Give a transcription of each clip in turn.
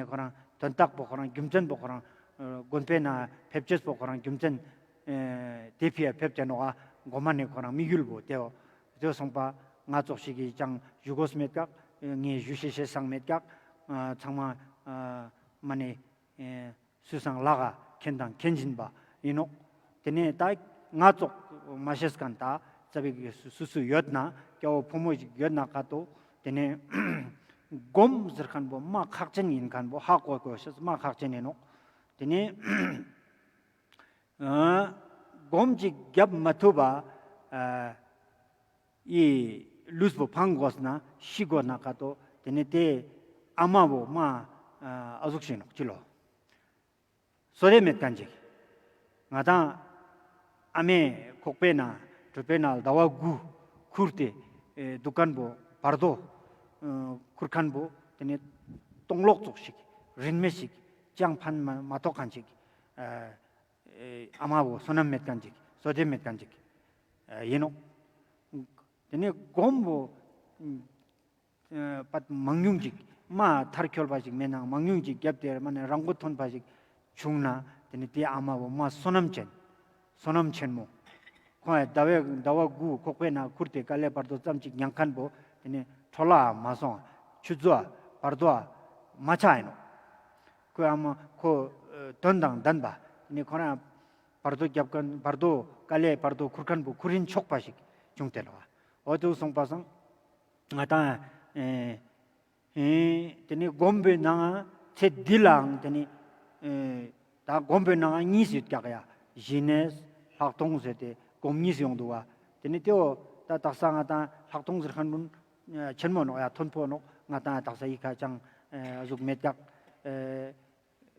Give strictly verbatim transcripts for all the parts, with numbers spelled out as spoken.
ཁོ་རང་དོན་དག་པོ་ཁོ་རང་རྒྱུ་མཚན་པོ་ཁོ་རང་ཨ་དགོན་པའི་ནང་ཕེབས་ཅེས་པོ་ཁོ་རང་རྒྱུ་མཚན་ཨ་དེ་ཕི་ཡ་ཕེབས་ཏེ་ནོག་ག། གོ་མ་ནེ་ཁོ་རང་དམིགས་ཡུལ་པོ་དེའོ། དེ་སོང་པ་ང་ཙོགས་ཤིག་གི་ཅང་ཞུ་དགོས་མེད་ཀྱག། ངས་ཞུ་ཤེས་ཤེས་སང་མེད་ཀྱག། ཨ་ཚང་མ་ཨ་མ་ནེ་ཨ་སུ་སང་ལག་ག་མཁྱེན་དང་མཁྱེན་བཞིན་པ་ཡིན་ནོག། དེ་ནས་ད་ང་ཙོགས་མ་ཤེས་མཁན་ད་ཙ་པིག་སུ་སུ་ཡོད་ན་སྐྱ་བོ་ཕོ་མོ་ཞིག་ཡོད་ན་ཀ་ཏོ། དེ་ནས་སྒོམ་ཟེར་མཁན་པོ་མ་ཁག་ཅན་ཡིན་མཁན་པོ་ཧ་གོ་དགོས་ཤེས་མ་ཁག་ཅན་ཡིན་ནོག། དེ་ནས་ཨ་སྒོམ་ཅིག་རྒྱབ་མ་ཐུབ་པ་ཨ་ཡི་ལུས་པོ་ཕང་དགོས་ན་ཤི་དགོས་ན་ཀ་ཏོ། དེ་ནས་དེ་ཨ་མ་བོ་མ་ཨ་ཨ་ཟུག་ཤེས་ནོག་ཅི་ལོ། བསོད་བདེ་མེད་མཁན་ཅིག། ང་དང་ཨ་མའི་ཁོག་པའི་ནང་གྲོད་པའི་ནང་ཟླ་བ་དགུ་ཁུར་ཏེ་ཨེ་འདུག་མཁན་པོ་བར་དོ་ཨ་ཁུར་མཁན་པོ་དེ་ནས་སྟོང་ལོག་ཙོགས་ཤིག་རིན་མེད་ཞིག་ཅང་ཕན་མ་མ་ཐོགས་མཁན་ཅིག། ཨ་ཨེ་ཨ་མ་བོ་བསོད་ནམས་མེད་མཁན་ཅིག། བསོད་བདེ་མེད་མཁན་ཅིག་ཨ་ཡིན་ནོག། དེ་ནས་སྒོམ་པོ་ཨ་པད་མང་ཉུང་ཅིག་མ་མཐར་འཁྱོལ་བ་ཞིག་མེད་ནའང་མང་ཉུང་ཅིག་རྒྱབ་སྟེ་མ་ནས་རང་མགོ་ཐོན་པ་ཞིག་བྱུང་ན་དེ་ནས་དེ་ཨ་མ་བོ་མ་བསོད་ནམས་ཅན། བསོད་ནམས་ཆེན་མོ། ཁོང་ཡ་ཟླ་བའི་ཟླ་བ་དགུ་ཁོག་པའི་ནང་ཁུར་ཏེ་དཀའ་ལས་བར་དོ་ཙམ་ཅིག་མྱངས་མཁན་པོ་དེ་ནས་འཕྲོ་བརླག་མ་སོང་། ཆུད་ཟོས་བར་དོ་མ་ཆགས་ཡིན་ནོག། ཁོའི་ཨ་མ་ཁོ་ཨ་དོན་དང་ལྡན་པ། དེ་ནས་ཁོ་རང་བར་དོ་རྒྱབ་མཁན་བར་དོ་དཀའ་ལས་བར་དོ་ཁུར་མཁན་པོ་ཁུར་རིན་ཆོག་པ་ཞིག་བྱུང་སྟེ་ལོ། འོ་དེ་སོང་པ་སང་ང་དང་ཨེ་ཨེ་དེ་ནས་སྒོམ་པའི་ནང་ཚེ་འདི་ལའང་དེ་ནས་ཨེ་ད་སྒོམ་པའི་ནང་གཉིས་ཡོད་ཀྱག་ཡ། ཞི་གནས་ལྷག་མཐོང་ཟེར་ཏེ་སྒོམ་གཉིས་ཡོང་འདུག་བ། དེ་ནས་དེའོ་ད་དག་ས་ང་དང་ལྷག་མཐོང་ཟེར་མཁན་ལུན་ཆེན་མོ་ནོག་ཡ། མཐོན་པོ་ནོག། ང་དང་དག་ས་ཡི་ཁ་ཅང་ཨ་ཟུག་མེད་ཀྱག། ཨེ་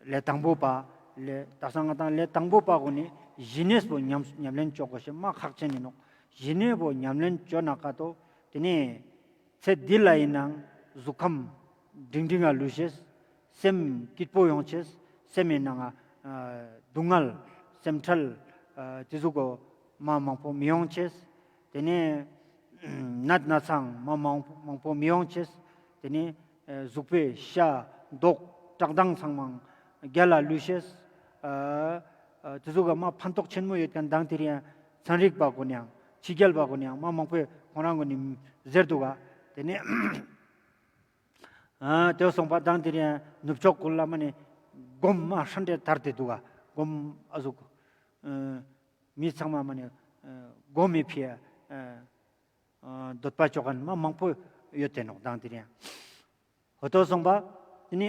ལས་དང་པོ་པ། ལས་དག་ས་ང་དང་ལས་དང་པོ་པ་གོ་ནས་ཞི་གནས་པོ་ཉམས་ཉམས་ལེན་བཅོ་དགོས་ཤེས་མ་ཁག་ཅན་ཡིན་ནོག། ཞི་གནས་པོ་ཉམས་ལེན་བཅོ་ན་ཀ་ཏོ། དེ་ནས་ཚེ་འདི་ལ་ཡིན་ནའང་གཟུགས་ཁམས་འབྲིང་འབྲིང་ང་ལུས་ཤེས། སེམས་སྐྱིད་པོ་ཡོང་ཅེས། སེམས་ཡིན་ནའང་ཨ་སྡུག་བསྔལ་སེམས་ཁྲལ་ཨ་དེ་ཟུག་གོ་མ་མང་པོ་མི་ཡོང་ཅེས། དེ་ནས་ནད་ན་ཚའང་མ་མང་མང་པོ་མི་ཡོང་ཅེས། དེ་ནས་ཨ་གཟུགས་པོའི་ཤ་མདོག་བཀྲག་མདངས་ཚང་མའང་རྒྱལ་ལ་ལུས་ཤེས། ཨ་ཨ་དེ་ཟུག་ག་མ་ཕན་ཐོགས་ཆེན་མོ་ཡོད་མཁན་དང་དེ་རིང་ཚན་རིག་པ་གོ་ནའང་ཕྱི་རྒྱལ་པ་གོ་ནའང་མ་མང་པོས་ཁོང་རང་གོ་ནས་ཟེར་འདུག་ག། དེ་ནས་ཨ་དེ་སོང་པ་དང་དེ་རིང་ནུབ་ཕྱོགས་ཀུན་ལ་མ་ནས་སྒོམ་མ་ཧྲན་ཏེ་དར་ཏེ་འདུག་ག། སྒོམ་ཨ་ཟུག་ཨ་མི་ཚང་མ་མ་ནས་ཨ་སྒོམ་མི་ཕི་ཨ་ཨ་འདོད་པ་ཅོ་མཁན་མ་མང་པོ་ཡོད་དེ་ནོག་དང་དེ་རིང་། འོ་དོ་སོང་པ་དེ་ནི་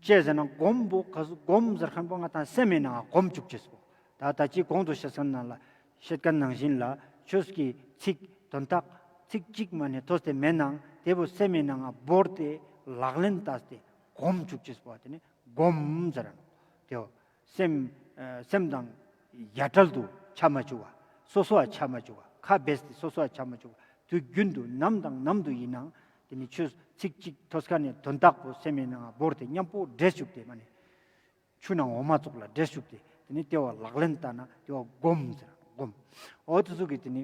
ཅི་ཟེར་ན་སྒོམ་པོ་ག་སུ་སྒོམ་ཟེར་མཁན་པོ་ང་དང་སེམས་མེད་ནའང་སྒོམ་བཅུག་ཅེས་པོ། ད་ད་ཅི་གོང་དུ་བཤད་མཁན་ནང་ལ་བཤད་མཁན་ནང་བཞིན་ལ་ཆོས་ཀྱི་ཚིག་དོན་དག་ཚིག་གཅིག་མ་ནས་ཐོས་ཏེ་མེད་ནའང་དེ་པོ་སེམས་མེད་ནའང་བོར་ཏེ་ལག་ལེན་བསྟར་ཏེ་སྒོམ་བཅུག་ཅེས་པོ་དེ་ནི་སྒོམ་ཟེར་ར་ནོག་དེའོ། སེམས་ཨ་སེམས་དང་ཡ་བྲལ་དུ་ཆ་མ་བཅུག་པ། སོ་སོ་བ་ཆ་མ་བཅུག་པ། ཁ་བེས་ཏེ་སོ་སོ་བ་ཆ་མ་བཅུག་པ། དུས་རྒྱུན་དུ་ནམ་དང་ནམ་དུ་ཡིན་ནའང་དེ་ནི་ཆོས་ཚིག་གཅིག་ཐོས་ཀ་ནས་དོན་དག་པོ་སེམས་མེད་ནའང་བོར་ཏེ་མཉམ་པོ་འདྲེས་བཅུག་སྟེ་མ་ནས་ཆུ་ནང་འོ་མ་ཙོགས་ལ་འདྲེས་བཅུག་སྟེ་དེ་ནི་དེ་བ་ལག་ལེན་བསྟར་ན་དེ་བ་སྒོམ་ཟེར་སྒོམ། འོ་དེ་ཟུག་གི་དེ་ནི་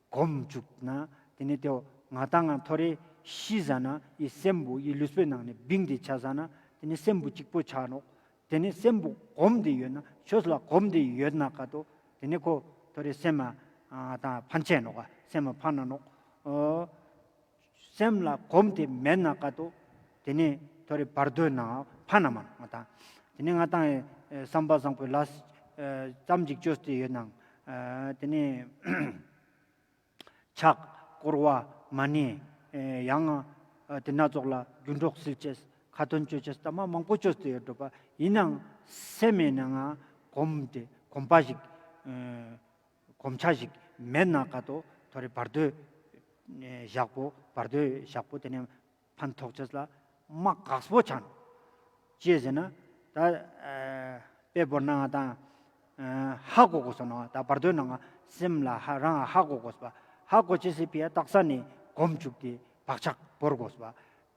སྒོམ་བཅུག་ན་དེ་ནི་དེ་བ་ང་དང་ང་ཐོ་རེ་ཤི་ཟ་ན་ཡི་སེམས་པོ་ཡི་ལུས་པོའི་ནང་ནས་བིང་སྟེ་ཆ་ཟ་ན་དེ་ནི་སེམས་པོ་གཅིག་པོ་ཆ་ནོག། དེ་ནས་སེམས་པོ་སྒོམ་སྟེ་ཡོད་ན་ཆོས་ལ་སྒོམ་སྟེ་ཡོད་ན་ཀ་ཏོ། དེ་ནས་ཁོ་ཐོ་རེ་སེམས་མ་ཨ་དང་ཕན་ཆད་ནོག་ག། སེམས་མ་ཕན་ན་ནོག། ཨོ་སེམས་ལ་སྒོམ་སྟེ་མེད་ན་ཀ་ཏོ། དེ་ནས་ཐོ་རེ་བར་དོའི་ནང་ཕན་ན་མ་ནོག་ང་དང་། དེ་ནས་ང་དང་ཨེ་བསམ་པ་བཟང་པོའི་ལས་ཨེ་ཙམ་ཅིག་བཅོས་ཏེ་ཡོད་ནའང་ཨ་དེ་ནས་ཕྱག་བསྐོར་བ་མ་ཎི་ཨེ་ཡང་ཨ་དེ་སྣ་ཚོགས་ལ་རྒྱུན་སྒྲོག་སིལ་ཅེས་ཁ་ཏོན་བཅོ་ཅེས་ད་མ་མང་པོ་བཅོས་ཏེ་ཡོད་འགྲོ་པ་ཡིན་ནའང་སེམས་མེད་ནའང་གོམས་ཏེ་གོམས་པ་ཞིག་ཨེ་གོམས་ཆ་ཞིག་མེད་ན་ཀ་ཏོ་ཐོ་རེ་བར་དོའི་ཨེ་ཞག་པོ་བར་དོའི་ཞག་པོ་དེ་ནས་ཕན་ཐོགས་ཅེས་ལ་མ་དཀགས་པོ་ཆ་ནོག། ཅི་ཟེར་ན་ད་ཨ་དཔེ་བོར་ན་ང་དང་ཨ་ཧ་གོ་དགོས་ས་ནོག། ད་བར་དོའི་ནང་ང་སེམས་ལ་ཧ་རང་ཧ་གོ་དགོས་པ། ཧ་གོ་ཅེས་སི་ཕི་ཡ་དག་ས་ནས་སྒོམ་བཅུག་སྟེ་བག་ཆགས་བོར་དགོས་པ།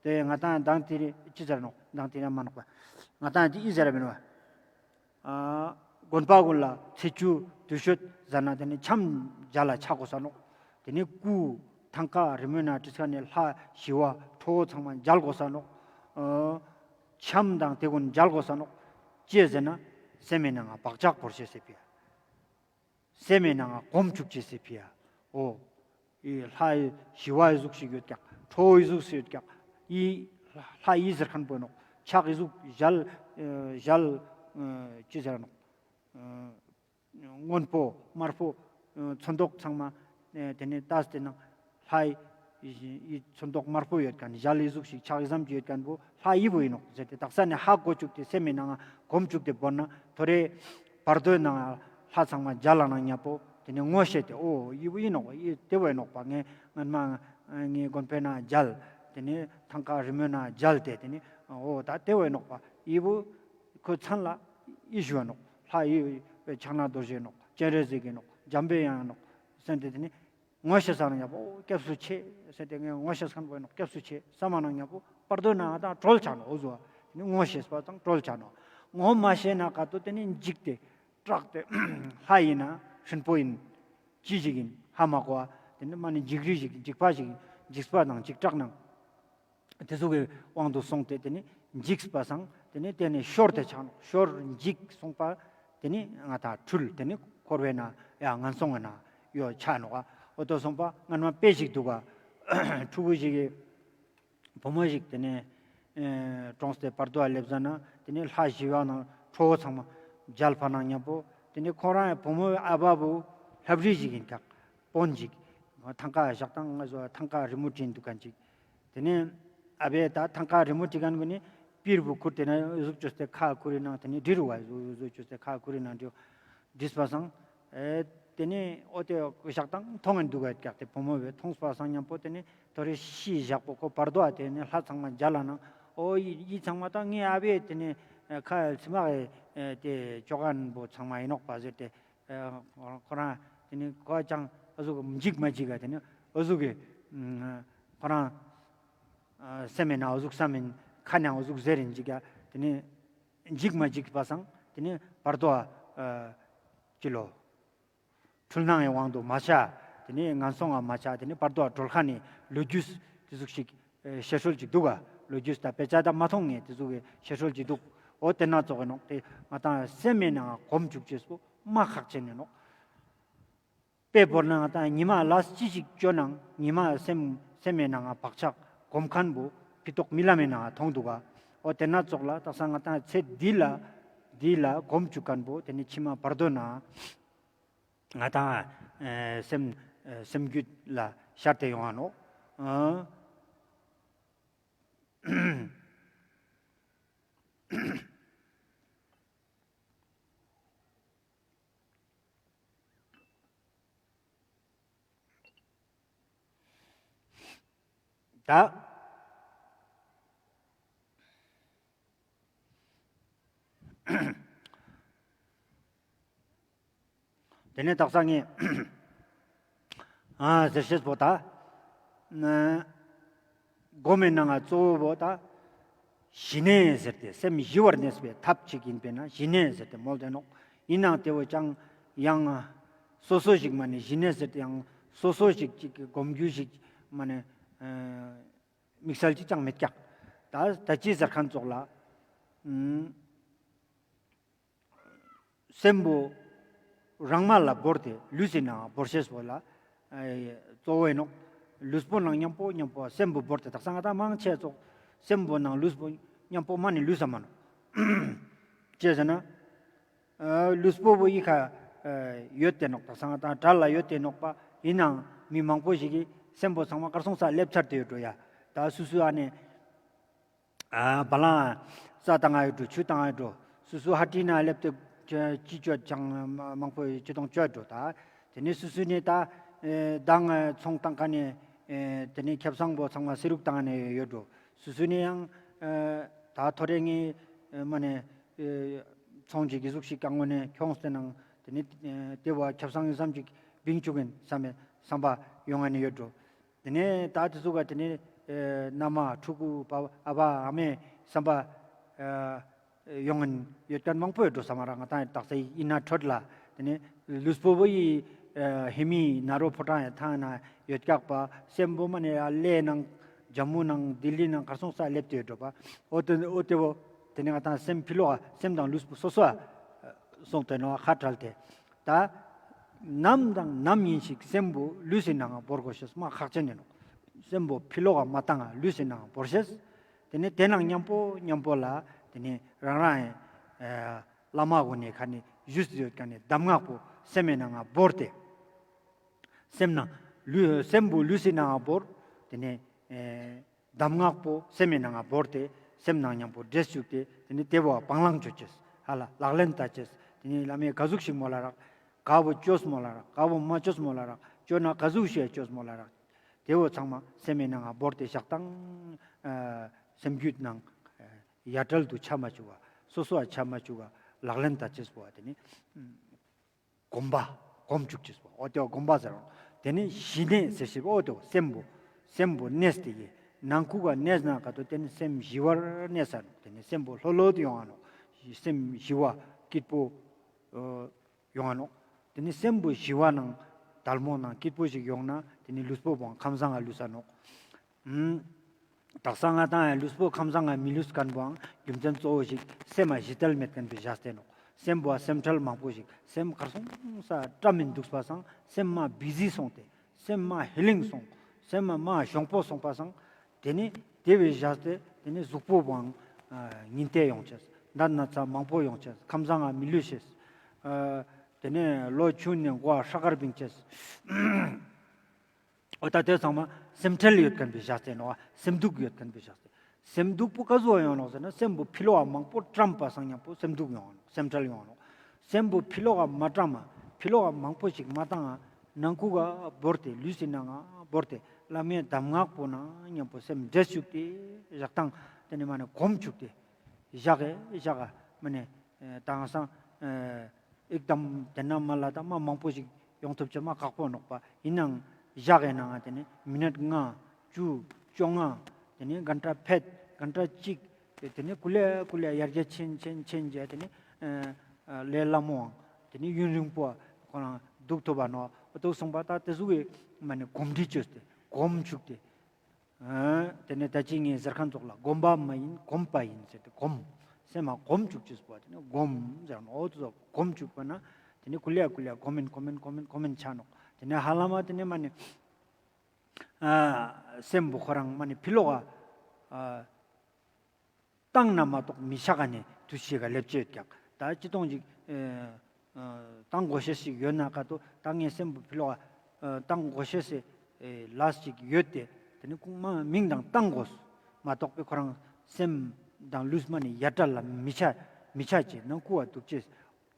དེ་ང་དང་མདང་དེ་རིང་ཅི་ཟེར་ནོག། མདང་དེ་རིང་མ་ནོག་པ། ང་དང་དེ་ཨི་ཟེར་ར་མིན་པ། ཨ་དགོན་པ་ཀུན་ལ་ཚེས་བཅུ་དུས་མཆོད་ཟ་ན་དེ་ནི་འཆམ་མཇལ་ལ་ཆ་དགོས་ས་ནོག། དེ་ནི་སྐུ་ཐང་ཀ་རི་མོའི་ནང་བྲིས་ཁ་ནས་ལྷ་ཞི་བ་ཁྲོ་བོ་ཚང་མ་མཇལ་དགོས་ས་ནོག། ཨ་འཆམ་དང་དེ་ཀུན་མཇལ་དགོས་ས་ནོག། ཅི་ཟེར་ན་སེམས་མའི་ནང་ང་བག་ཆགས་བོར་ཤེས་སི་ཕི་ཡ། སེམས་མའི་ནང་ང་གོམས་བཅུག་ཅེས་སི་ཕི་ཡ། འོ། ཨི་ལྷ་ཞི་བ་ཨི་ཟུག་ཞིག་ཡོད་ཀྱག། ཁྲོ་བོ་ཨི་ཟུག་ཞིག་ཡོད་ཀྱག། ཨི་ལྷ་ཨི་ཟེར་ཁན་པོ་ནོག། ཕྱག་ཨི་ཟུག་ཞལ་ཨ་ཞལ་ཨ་ཅི་ཟེར་ནོག། ཨ་སྔོན་པོ་དམར་པོ་ཨ་ཚོན་མདོག་ཚང་མ་ཨ་དེ་ནེ་ལྟས་ཏེ་ནང་ལྷ་ཨི་ཨི་ཚོན་མདོག་དམར་པོ་ཡོད་ཁན་ཞལ་ཨི་ཟུག་ཞིག་ཕྱག་ཨི་ཙམ་ཅིག་ཡོད་ཁན་པོ་ལྷ་ཨི་བོ་ཨིན་ནོག་ཟེར་ཏེ་དག་ས་ནེ་ཧ་གོ་བཅུག་སྟེ་སེམས་མའི་ནང་ང་གོམས་བཅུག་སྟེ་བོར་ན་ཐོ་རེ་བར་དོའི་ནང་ལྷ་ཚང་མ་མཇལ་ལ་ནང་ཉམ་པོ་དེ་ནེ་ངོ་ཤེས་ཏེ་འོ་ཨི་བོ་ཨིན་ནོག་པ། ཨི་དེ་བོ་ཨིན་ནོག་པ། ངས་སྔན་མ་ངའི་དགོན་པའི་ནང་མཇལ། དེ་ནེ་ཐང་ཀ་རི་མོའི་ནང་མཇལ་ཏེ་དེ་ནེ་འོ་ད་དེ་བོ་ཨིན་ནོག་པ། ཨི་བོ་ཁོའི་མཚན་ལ་ཨི་ཞུ་བ་ནོག། ལྷ་ཨི་བོ་ཕྱག་ན་རྡོ་རྗེ་ནོག། སྤྱན་རས་གཟིགས་ཨིན་ནོག། འཇམ་པའི་དབྱངས་ཨིན་ནོག་ཟེར་ཏེ་དེ་ནེ་ངོ་ཤེས་ས་ནང་ཉམ་པོ་སྐྱབས་སུ་མཆི་ཟེར་ཏེ་ངས་ངོ་ཤེས་ཁན་པོ་ཨིན་ནོག། སྐྱབས་སུ་མཆི་བསམ་མ་ནང་ཉམ་པོ་བར་དོའི་ནང་ང་ད་གྲོལ་ཆ་ནོག། འོ་ཟུག་པ་དེ་ནེ་ངོ་ཤེས་པ་དང་གྲོལ་ཆ་ནོག། ངོ་མ་ཤེས་ན་ཀ་ཏོ་དེ་ནེ་འཇིགས་ཏེ་སྐྲག་སྟེ་ལྷ་ཨིན་ན་སྲིན་པོ་ཨིན་ཅི་ཞིག་ཨིན་ཧ་མ་གོ་བ། དེ་ནེ་མ་ནེ་འཇིགས་རི་ཞིག་འཇིགས་པ་ཞིག་འཇིགས་པ་དང་འཇིགས་སྐྲག་ནང་དེ་ཙོགས་སི་དབང་དུ་སོང་སྟེ་དེ་ནེ་འཇིགས་པ་སང་དེ་ནེ་དེ་ནེ་ཤོར་ཏེ་ཆ་ནོག། ཤོར་འཇིགས་སོང་པ་དེ་ནེ་ང་ད་འཁྲུལ་དེ་ནེ་འཁོར་བའི་ནང་ཡ་ངན་སོང་ངི་ནང་ཡོད་ཆ་ནོག། འོ་ཏོ་སོང་པ་སྔན་མ་དཔེ་ཞིག་འདུག་ག། ཕྲུ་གུ་ཞིག་གི་བུ་མོ་ཞིག་དེ་ནེ་ཨེ་གྲོངས་ཏེ་བར་དོའ་སླེབས་ཟ་ན་དེ་ནེ་ལྷ་ཞི་བ་ནང་ཁྲོ་བོ་ཚང་མ་མཇལ་བ་ནང་ཉམ་པོ་དེ་ནེ་ཁོ་རང་བུ་མོའི་ཨ་བ་བོ་ལྷ་བྲིས་ཞིག་ཨིན་ཀྱག། དཔོན་ཞིག་ཐང་ཀ་ཞག་དང་ང་ཚོ་ཐང་ཀ་རི་མོ་བྲིས་འདུག་ཁན་ཅིག། དེ་ནེ་ཨ་བས་ད་ཐང་ཀ་རི་མོ་བྲིས་ཁན་གུན་ནི་པིར་བུ་ཁུར་ཏེ་ན་འོ་ཟུག་ཅོས་ཏེ་ཁ་ཁུར་རི་ནང་དེ་ནེ་བྲི་རུ་བ། འོ་ཟུག་ཅོས་ཏེ་ཁ་ཁུར་རི་ནང་བྲི་བྲིས་པ་སང་ཨེ་དེ་ནེ་འོ་དེ་ཞག་དང་མཐོང་ངན་འདུག་ག་ཀྱག། དེ་བུ་མོ་བས་མཐོང་པ་སང་ཉམ་པོ་དེ་ནེ་ཐོ་རེ་ཤི་བཞག་པོ་ཁོ་བར་དོའ་དེ་ནེ་ལྷ་ཚང་མ་མཇལ་ལ་ནང་འོ་ཡི་ཚང་མ་ད་ངའི་ཨ་བས་དེ་ནེ་ཁ་ཚིམ་མ་གི་དེ་ཅོ་ཁན་པོ་ཚང་མ་ཨིན་ནོག་པ་ཟེར་ཏེ། ཨ་ཁོ་རང་དེ་ནེ་ཁོ་ཅང་འོ་ཟུག་འཇིགས་མ་འཇིགས་ག། དེ་ནེ་འོ་ཟུག་གི་ཨ་ཁོ་རང་ཨ་སེམས་མེད་ན་འོ་ཟུག་བསམ་ཨིན། ཁ་ནེ་འོ་ཟུག་ཟེར་ཨིན་ཅིག་ག། དེ་ནེ་འཇིགས་མ་འཇིགས་པ་སང་དེ་ནེ་བར་དོའ་ཨ་ཅི་ལོ་འཁྲུལ་སྣང་གི་དབང་དུ་མ་ཆ། དེ་ནེ་ངན་སོང་ང་མ་ཆ། དེ་ནེ་བར་དོའ་གྲོལ་ཁན་ནི་ལོ་རྒྱུས་དེ་ཟུག་ཞིག་ཨེ་བཤད་སྲོལ་ཅིག་འདུག་ག། ལོ་རྒྱུས་ད་དཔེ་ཆ་ད་མ་མཐོང་ངས་དེ་ཟུག་གི་བཤད་སྲོལ་ཅིག་འདུག། འོ་དེ་ན་ཙོགས་ཨིན་ནོག། དེ་ང་དང་སེམས་མེད་ནང་གོམས་བཅུག་ཅེས་པོ་མ་ཁག་ཆེན་ཨིན་ནོག། དཔེ་བོར་ན་ང་དང་ཉི་མ་ལས་ཅི་ཞིག་ཅོ་ནང་ཉི་མ་སེམས་སེམས་མེད་ནང་བག་ཆགས་གོམས་ཁན་པོ་ཕི་ཏོག་རྨི་ལམ་མེད་ནང་མཐོང་འདུག་ག། འོ་དེ་ན་ཙོགས་ལ་དག་ས་ང་དང་ཚེ་འདི་ལ་འདི་ལ་གོམས་བཅུག་ཁན་པོ་དེ་ནེ་ཕྱི་མ་བར་དོ་ན་ང་དང་ཨེ་སེམས་ཨེ་སེམས་རྒྱུད་ལ་ཤར་ཏེ་ཡོང་ང་ནོག། ཨ། ད་དེ་ནེ་དག་ས་ངས་ཨ་ཟེར་ཤེས་པོ་ད་ན་སྒོམ་མེད་ནང་ང་གཙོ་བོ་བོ་ད་ཞི་གནས་ཟེར་ཏེ་སེམས་ཞི་བར་གནས་པའི་ཐབས་ཅིག་ཨིན་པས་ན་ཞི་གནས་ཟེར་ཏེ་མོལ་ཏེ་ནོག། ཨིན་ནའང་དེ་བོ་ཅང་ཡང་སོ་སོ་ཞིག་མ་ནེ་ཞི་གནས་ཟེར་ཏེ་ཡང་སོ་སོ་ཞིག་ཅིག་གི་སྒོམ་རྒྱུ་ཞིག་མ་ནེ་ཨ་དམིགས་བསལ་ཅིག་ཅང་མེད་ཀྱག། ད་ད་ཅི་ཟེར་ཁན་ཙོགས་ལ་ཨ་སེམས་པོ་རང་མ་ལ་བོར་ཏེ་ལུས་སི་ནང་བོར་ཤེས་པོ་ལ་ཨ་གཙོ་བོ་ཨིན་ནོག། ལུས་པོ་ནང་ཉམ་པོ་ཉམ་པོ་སེམས་པོ་བོར་ཏེ་དག་ས་ང་དང་མང་ཆེ་ཙོགས་སེམས་པོ་ནང་ལུས་པོ་ཉམ་པོ་མ་ནེ་ལུས་ས་མ་ནོག། ཅི་ཟེར་ན་ཨ་ལུས་པོ་བོ་ཡི་ཁ་ཨ་ཡོད་དེ་ནོག། དག་ས་ང་དང་གྲལ་ལ་ཡོད་དེ་ནོག་པ། ཨིན་ནའང་མི་མང་པོ་ཞིག་གི་སེམས་པོ་ཚང་མ་གར་སོང་ས་སླེབས་ཚར་ཏེ་ཡོད་འགྲོ་ཡ། ད་སུ་སུ་ཨ་ནེ་ཨ་བ་ལང་རྩ་བཏང་ང་ཡོད་འགྲོ། ཆུ་བཏང་ང་ཡོད་འགྲོ། སུ་སུ་ཧ་ཏི་ན་སླེབས་ཏེ་ཅི་ཅོ་ཅང་མང་པོ་ཅི་དང་ཅོ་འགྲོ། ད་དེ་ནེ་སུ་སུ་ནི་ད་ཨེ་མདང་ཚོང་བཏང་ཁན་ནི་ཨེ་དེ་ནེ་ཁེ་བཟང་པོ་ཚང་མ་སེ་རུག་བཏང་ནེ་ཡོད་འགྲོ། སུ་སུ་ནི་ཡང་ཨེ་ད་ཐོ་རེ་ངའི་ཨེ་མ་ནེ་ཨེ་ཚོང་ཅིག་གི་ཟུག་ཞིག་གང་ངོ་ནེ་ཁྱོངས་ཏེ་ནང་དེ་ནེ་ཨེ་དེ་བོ་ཁེ་བཟང་ཨིན་སམ་ཅིག་བིང་བཅུག་ཨིན་སམ་མེད་སམ་པ་ཡོང་ང་ནེ་ཡོད་འགྲོ། དེ་ནེ་ད་དེ་ཟུག་ག་དེ་ནེ་ཨེ་མནའ་མ་ཕྲུ་གུ་པ་ཨ་བ་ཨ་མའི་སམ་པ་ཨེ་ཡོང་ངིན་ཡོད་ཁན་མང་པོ་ཡོད་འགྲོ་སམ་མ་རག། ང་དང་དག་ས་ཨིན་ན་འཕྲོད་ལ་དེ་ནེ་ལུས་པོ་བོ་ཡི་ཨེ་ཧེ་མི་ན་རོ་ཕོ་བྲང་ཡ་ཐང་ན་ཡོད་ཀྱག་པ། སེམས་པོ་མ་ནེ་ཡ་ལས་ནང་ ཇམ་མུ་ནང་ལྡི་ལི་ནང་གར་སོང་ས་སླེབས་ཏེ་ཡོད་འགྲོ་པ། འོ་ཏེ་འོ་ཏེ་བོ་ཏེ་ནེ་ང་ཏང་སེམས་ཕི་ལོག་ག་སེམས་དང་ལུས་པོ་སོ་སོ་ཨ་སོང་སྟེ་ནོག་ཁ་བྲལ་ཏེ། ད་ནམ་དང་ནམ་ཡིན་ཞིག་སེམས་པོ་ལུས་སི་ནང་ང་བོར་དགོས་ཤེས་མ་ཁག་ཅན་ཡིན་ནོག། སེམས་པོ་ཕི་ལོག་ག་མ་བཏང་ང་ལུས་སི་ནང་ང་བོར་ཤེས། ཏེ་ནེ་ཏེ་ནང་མཉམ་པོ་མཉམ་པོ་ལ་ཏེ་ནེ་རང་རང་ཨེ་བླ་མ་གུན་ནི་ཁ་ནེ་ཞུས་ཏེ་ཡོད་ཁན་ནི་གདམས་ངག་པོ་སེམས་སི་ནང་ང་བོར་ཏེ། སེམས་ནང་ལུས་སེམས་པོ་ལུས་སི་ནང་ང་བོར། ཏེ་ནེ་ཨེ་གདམས་ངག་པོ་སེམས་སི་ནང་ང་བོར་ཏེ་སེམས་ནང་མཉམ་པོ་འདྲེས་བཅུག་སྟེ་ཏེ་ནེ་ཏེ་བོ་བ་སྤང་བླང་ཅོ་ཅེས། ཧ་ལ་ལག་ལེན་ཏང་ཅེས། ཏེ་ནེ་བླ་མས་ག་ཟུག་ཞིག་མོལ་ལ་རག། ག་བོ་ཅོས་མོལ་ལ་རག། ག་བོ་མ་ཅོས་མོལ་ལ་རག། ཅོ་ན་ག་ཟུག་ཞིག་ཅོས་མོལ་ལ་རག། ཏེ་བོ་ཚང་མ་སེམས་སི་ནང་ང་བོར་ཏེ་བཞག་དང་། ཨ་སེམས་རྒྱུད་ནང་ཡ་བྲལ་དུ་ཆ་མ་བཅུག་ག་སོ་སོ་བ་ཆ་མ་བཅུག་ག་ལག་ལེན་ཏང་ཅེས་པོ་བ་ཏེ་ནེ་གོམས་པ་གོམས་བཅུག་ཅེས་པོ་འོ་ཏེ་བོ་གོམས་པ་ཟེར་རོ། ཏེ་ནེ་ཞི་གནས་ཟེར་ཞེས་པོ་འོ་ཏེ་བོ་སེམས་པོ་སེམས་པོ་གནས་ཏེ་ཡེ་ནང་ཁུག་ག་གནས་ན་ག་ཏོ་ཏེ་ནེ་སེམས་ཞི་བར་གནས་ས་ནོག། ཏེ་ནེ་སེམས་པོ་ལྷོད་ལྷོད་ཡོང་ང་ནོག། སེམས་ཞི་བ་སྐྱིད་པོ་ཨ་ཡོང་ང་ནོག། ཏེ་ནེ་སེམས་པོ་ཞི་བ་ནང་དལ་མོ་ནང་སྐྱིད་པོ་ཞིག་ཡོང་ན་ཏེ་ནེ་ལུས་པོ་བོའང་ཁམས་བཟང་ང་ལུས་ས་ནོག། ཨུམ། དག་ས་ང་ཏང་ཡང་ལུས་པོ་ཁམས་བཟང་ང་མི་ལུས་ཁན་བོའང་རྒྱུ་མཚན་གཙོ་བོ་ཞིག་སེམས་མ་ཞི་དལ་མེད་ཁན་བོའི་བཞག་སྟེ་ནོག། སེམས་པོ་སེམས་ཁྲལ་མང་པོ་ཞིག་སེམས་གར་སོང་ས་བཀྲ་མི་འདུག་པ་སང་སེམས་མ་བི་ཟི་སོང་སྟེ་སེམས་མ་ཧི་ལིང་སོང་སེམས་མ་མ་གྱོང་པོ་སོང་པ་སང་ཏེ་ནེ་ཏེ་བོའི་བཞག་སྟེ་ཏེ་ནེ་གཟུགས་པོ་བོའང་ཨ་ཉིན་ཏེ་ཡོང་ཅེས། ད་ན་ཚ་མང་པོ་ཡོང་ཅེས། ཁམས་བཟང་ང་མི་ལུས་ཤེས། ཨ་ཏེ་ནེ་ལོ་ཆུང་ནེ་མགོ་ཧྲ་གར་བིང་ཅེས། འོ་ད་ཏེ་ཚང་མ་སེམས་ཁྲལ་ཡོད་ཁན་བོའི་བཞག་སྟེ་ནོག། སེམས་སྡུག་ཡོད་ཁན་བོའི་བཞག་སྟེ། སེམས་སྡུག་པོ་ག་ཟུག་ཡོང་ནོག་ཟེར་ན་སེམས་པོ་ཕི་ལོག་ག་མང་པོ་བཀྲམ་པ་སང་མཉམ་པོ་སེམས་སྡུག་ཡོང་ནོག། སེམས་ཁྲལ་ཡོང་ནོག། སེམས་པོ་ཕི་ལོག་ག་མ་བཀྲམ་མ་ཕི་ལོག་ག་མང་པོ་ཞིག་མ་བཏང་ང་ནང་ཁུག་ག་བོར་ཏེ་ལུས་སི་ནང་ང་བོར་ཏེ་བླ་མའི་གདམས་ངག་པོ་ནང་མཉམ་པོ་སེམས་འདྲེས་བཅུག་སྟེ་བཞག་དང་ཏེ་ནེ་མ་ནེ་གོམས་བཅུག་སྟེ་བཞག་གི་བཞག་ག་མ་ནེ་ཨེ་དེང་སང་ཨེ་ཨིག་དམ་ཏེ་ན་མ་ལ་ད་མ་མང་པོ་ཞིག་ཡོང་ཐུབ་ཅེས་མ་ཁག་པོ་ནོག་པ། ཡིན་ནའང་བཞག་གི་ནང་ང་ཏེ་ནེ་མི་ནཊ་ལྔ་བཅུ་བཅོ་ལྔ་ཏེ་ནེ་གན་ཊ་ཕེད་གན་ཊ་གཅིག་ཏེ་ནེ་ཀུ་ལེ་ཀུ་ལེ་ཡར་རྒྱས་ཆེན་ཆེན་ཆེན་རྒྱས་ཏེ་ནེ་ཨེ་ཨེ་ལས་སླ་མོའང་ཏེ་ནེ་ཡུན་རིང་པོ་ཁོ་རང་འདུག་ཐུབ་པ་ནོག། འོ་ཏོ་སོང་པ་ད་ཏེ་ཟུག་གི་མ་ནེ་གོམས་འདྲིས་བཅོས་ཏེ་གོམས་བཅུག་སྟེ། ཨ་ཏེ་ནེ་ད་ཅི་ངས་ཟེར་ཁན་ཙོགས་ལ་གོམས་པ་མ་ཡིན་གོམས་པ་ཡིན་ཟེར་ཏེ་གོམས། སེམས་མ་གོམས་བཅུག་ཅེས་པོ་ཏེ་ནེ་གོམས་ཟེར་ནོག། འོ་ཏོ་གོམས་བཅུག་པ་ན་ཏེ་ནེ་ཀུ་ལེ་ཀུ་ལེ་གོམས་མིན་གོམས་མིན་གོམས་མིན་གོམས་མིན་ཆ་ནོག། ཏེ་ནེ་ཧ་ལམ་ཏེ་ནེ་མ་ནེ་ཨ་སེམས་པོ་ཁོ་རང་མ་ནེ་ཕི་ལོག་ག་ཨ་བཏང་ན་མ་གཏོགས་མི་ཆ་ག་ནེ་དུས་ཤིག་ག་སླེབས་ཅེས་ཡོད་ཀྱག། ད་ཅི་ཏོང་ཅིག་ཨེ་ཨེ་བཏང་དགོས་ཤེས་ཤིག་ཡོད་ན་ག་ཏོ་ད་ངའི་སེམས་པོ་ཕི་ལོག་ཨེ་བཏང་དགོས་ཤེས་སི་ཨེ་ལས་ཤིག་ཡོད་དེ། ཏེ་ནེ་ཁོང་མ་མིང་དང་བཏང་དགོས་མ་གཏོགས་པའི་ཁོ་རང་སེམས་དང་ལུས་མ་ནེ་ཡ་བྲལ་ལ་མི་ཆ་མི་ཆ་ཅེས་ནང་ཁུག་ག་འདུག་ཅེས།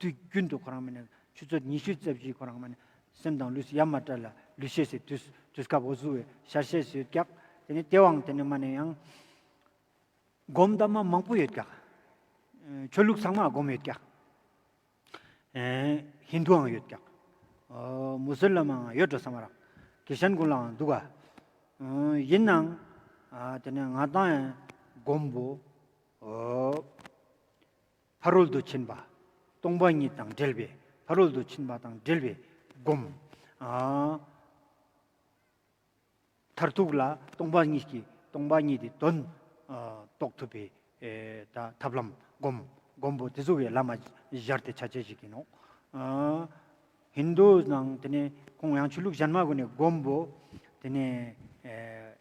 དུས་རྒྱུན་དུ་ཁོ་རང་མ་ནེ་ཆུ་ཚོད་ཉི་ཤུ་རྩ་བཞི་ཁོ་རང་མ་ནེ་སེམས་དང་ལུས་ཡ་མ་བྲལ་ལ་ལུས་ཤེས་སི་དུས་དུས་སྐབས་འོ་ཟུག་གི་ཤར་ཤེས་སི་ཡོད་ཀྱག། ཏེ་ནེ་ཏེ་བོའང་ཏེ་ནེ་མ་ནེ་ཡང་སྒོམ་དང་མ་མང་པོ་ཡོད་ཀྱག། ཨེ་ཆོས་ལུགས་ཚང་མ་སྒོམ་ཡོད་ཀྱག། ཨེ་ཧིན་དུའང་ཡོད་ཀྱག། ཨོ་མུ་སི་ལམ་མའང་ཡོད་འགྲོ་བསམ་རག། ཁྲིས་ཅན་གུན་ལའང་འདུག་ག། ཨོ་ཡིན་ནའང་ཨ་ཏེ་ནེ་ང་ཏང་ཡང་སྒོམ་པོ་ཨོ་ཕ་རོལ་ཏུ་ཕྱིན་པ་སྟོང་པ་ཉིད་དང་འབྲེལ་བའི་ཕ་རོལ་ཏུ་ཕྱིན་པ་དང་འབྲེལ་བའི་སྒོམ། ཨ་མཐར་ཐུག་ལ་སྟོང་པ་ཉིད་ཀྱི་སྟོང་པ་ཉིད་ཀྱི་དོན་ཨ་རྟོགས་ཐུབ་པའི་ཨེ་ད་ཐབས་ལམ་སྒོམ་སྒོམ་པོ་ཏེ་ཟུག་གི་ལམ་མ་སྦྱར་ཏེ་ཆ་ཅེས་ཤིག་ཡིན་ནོག། ཨ་ཧིན་དུ་ནང་ཏེ་ནེ་ཁོང་ཡང་ཆོས་ལུགས་གཞན་མ་གུན་ནི་སྒོམ་པོ་ཏེ་ནེ་ཨེ་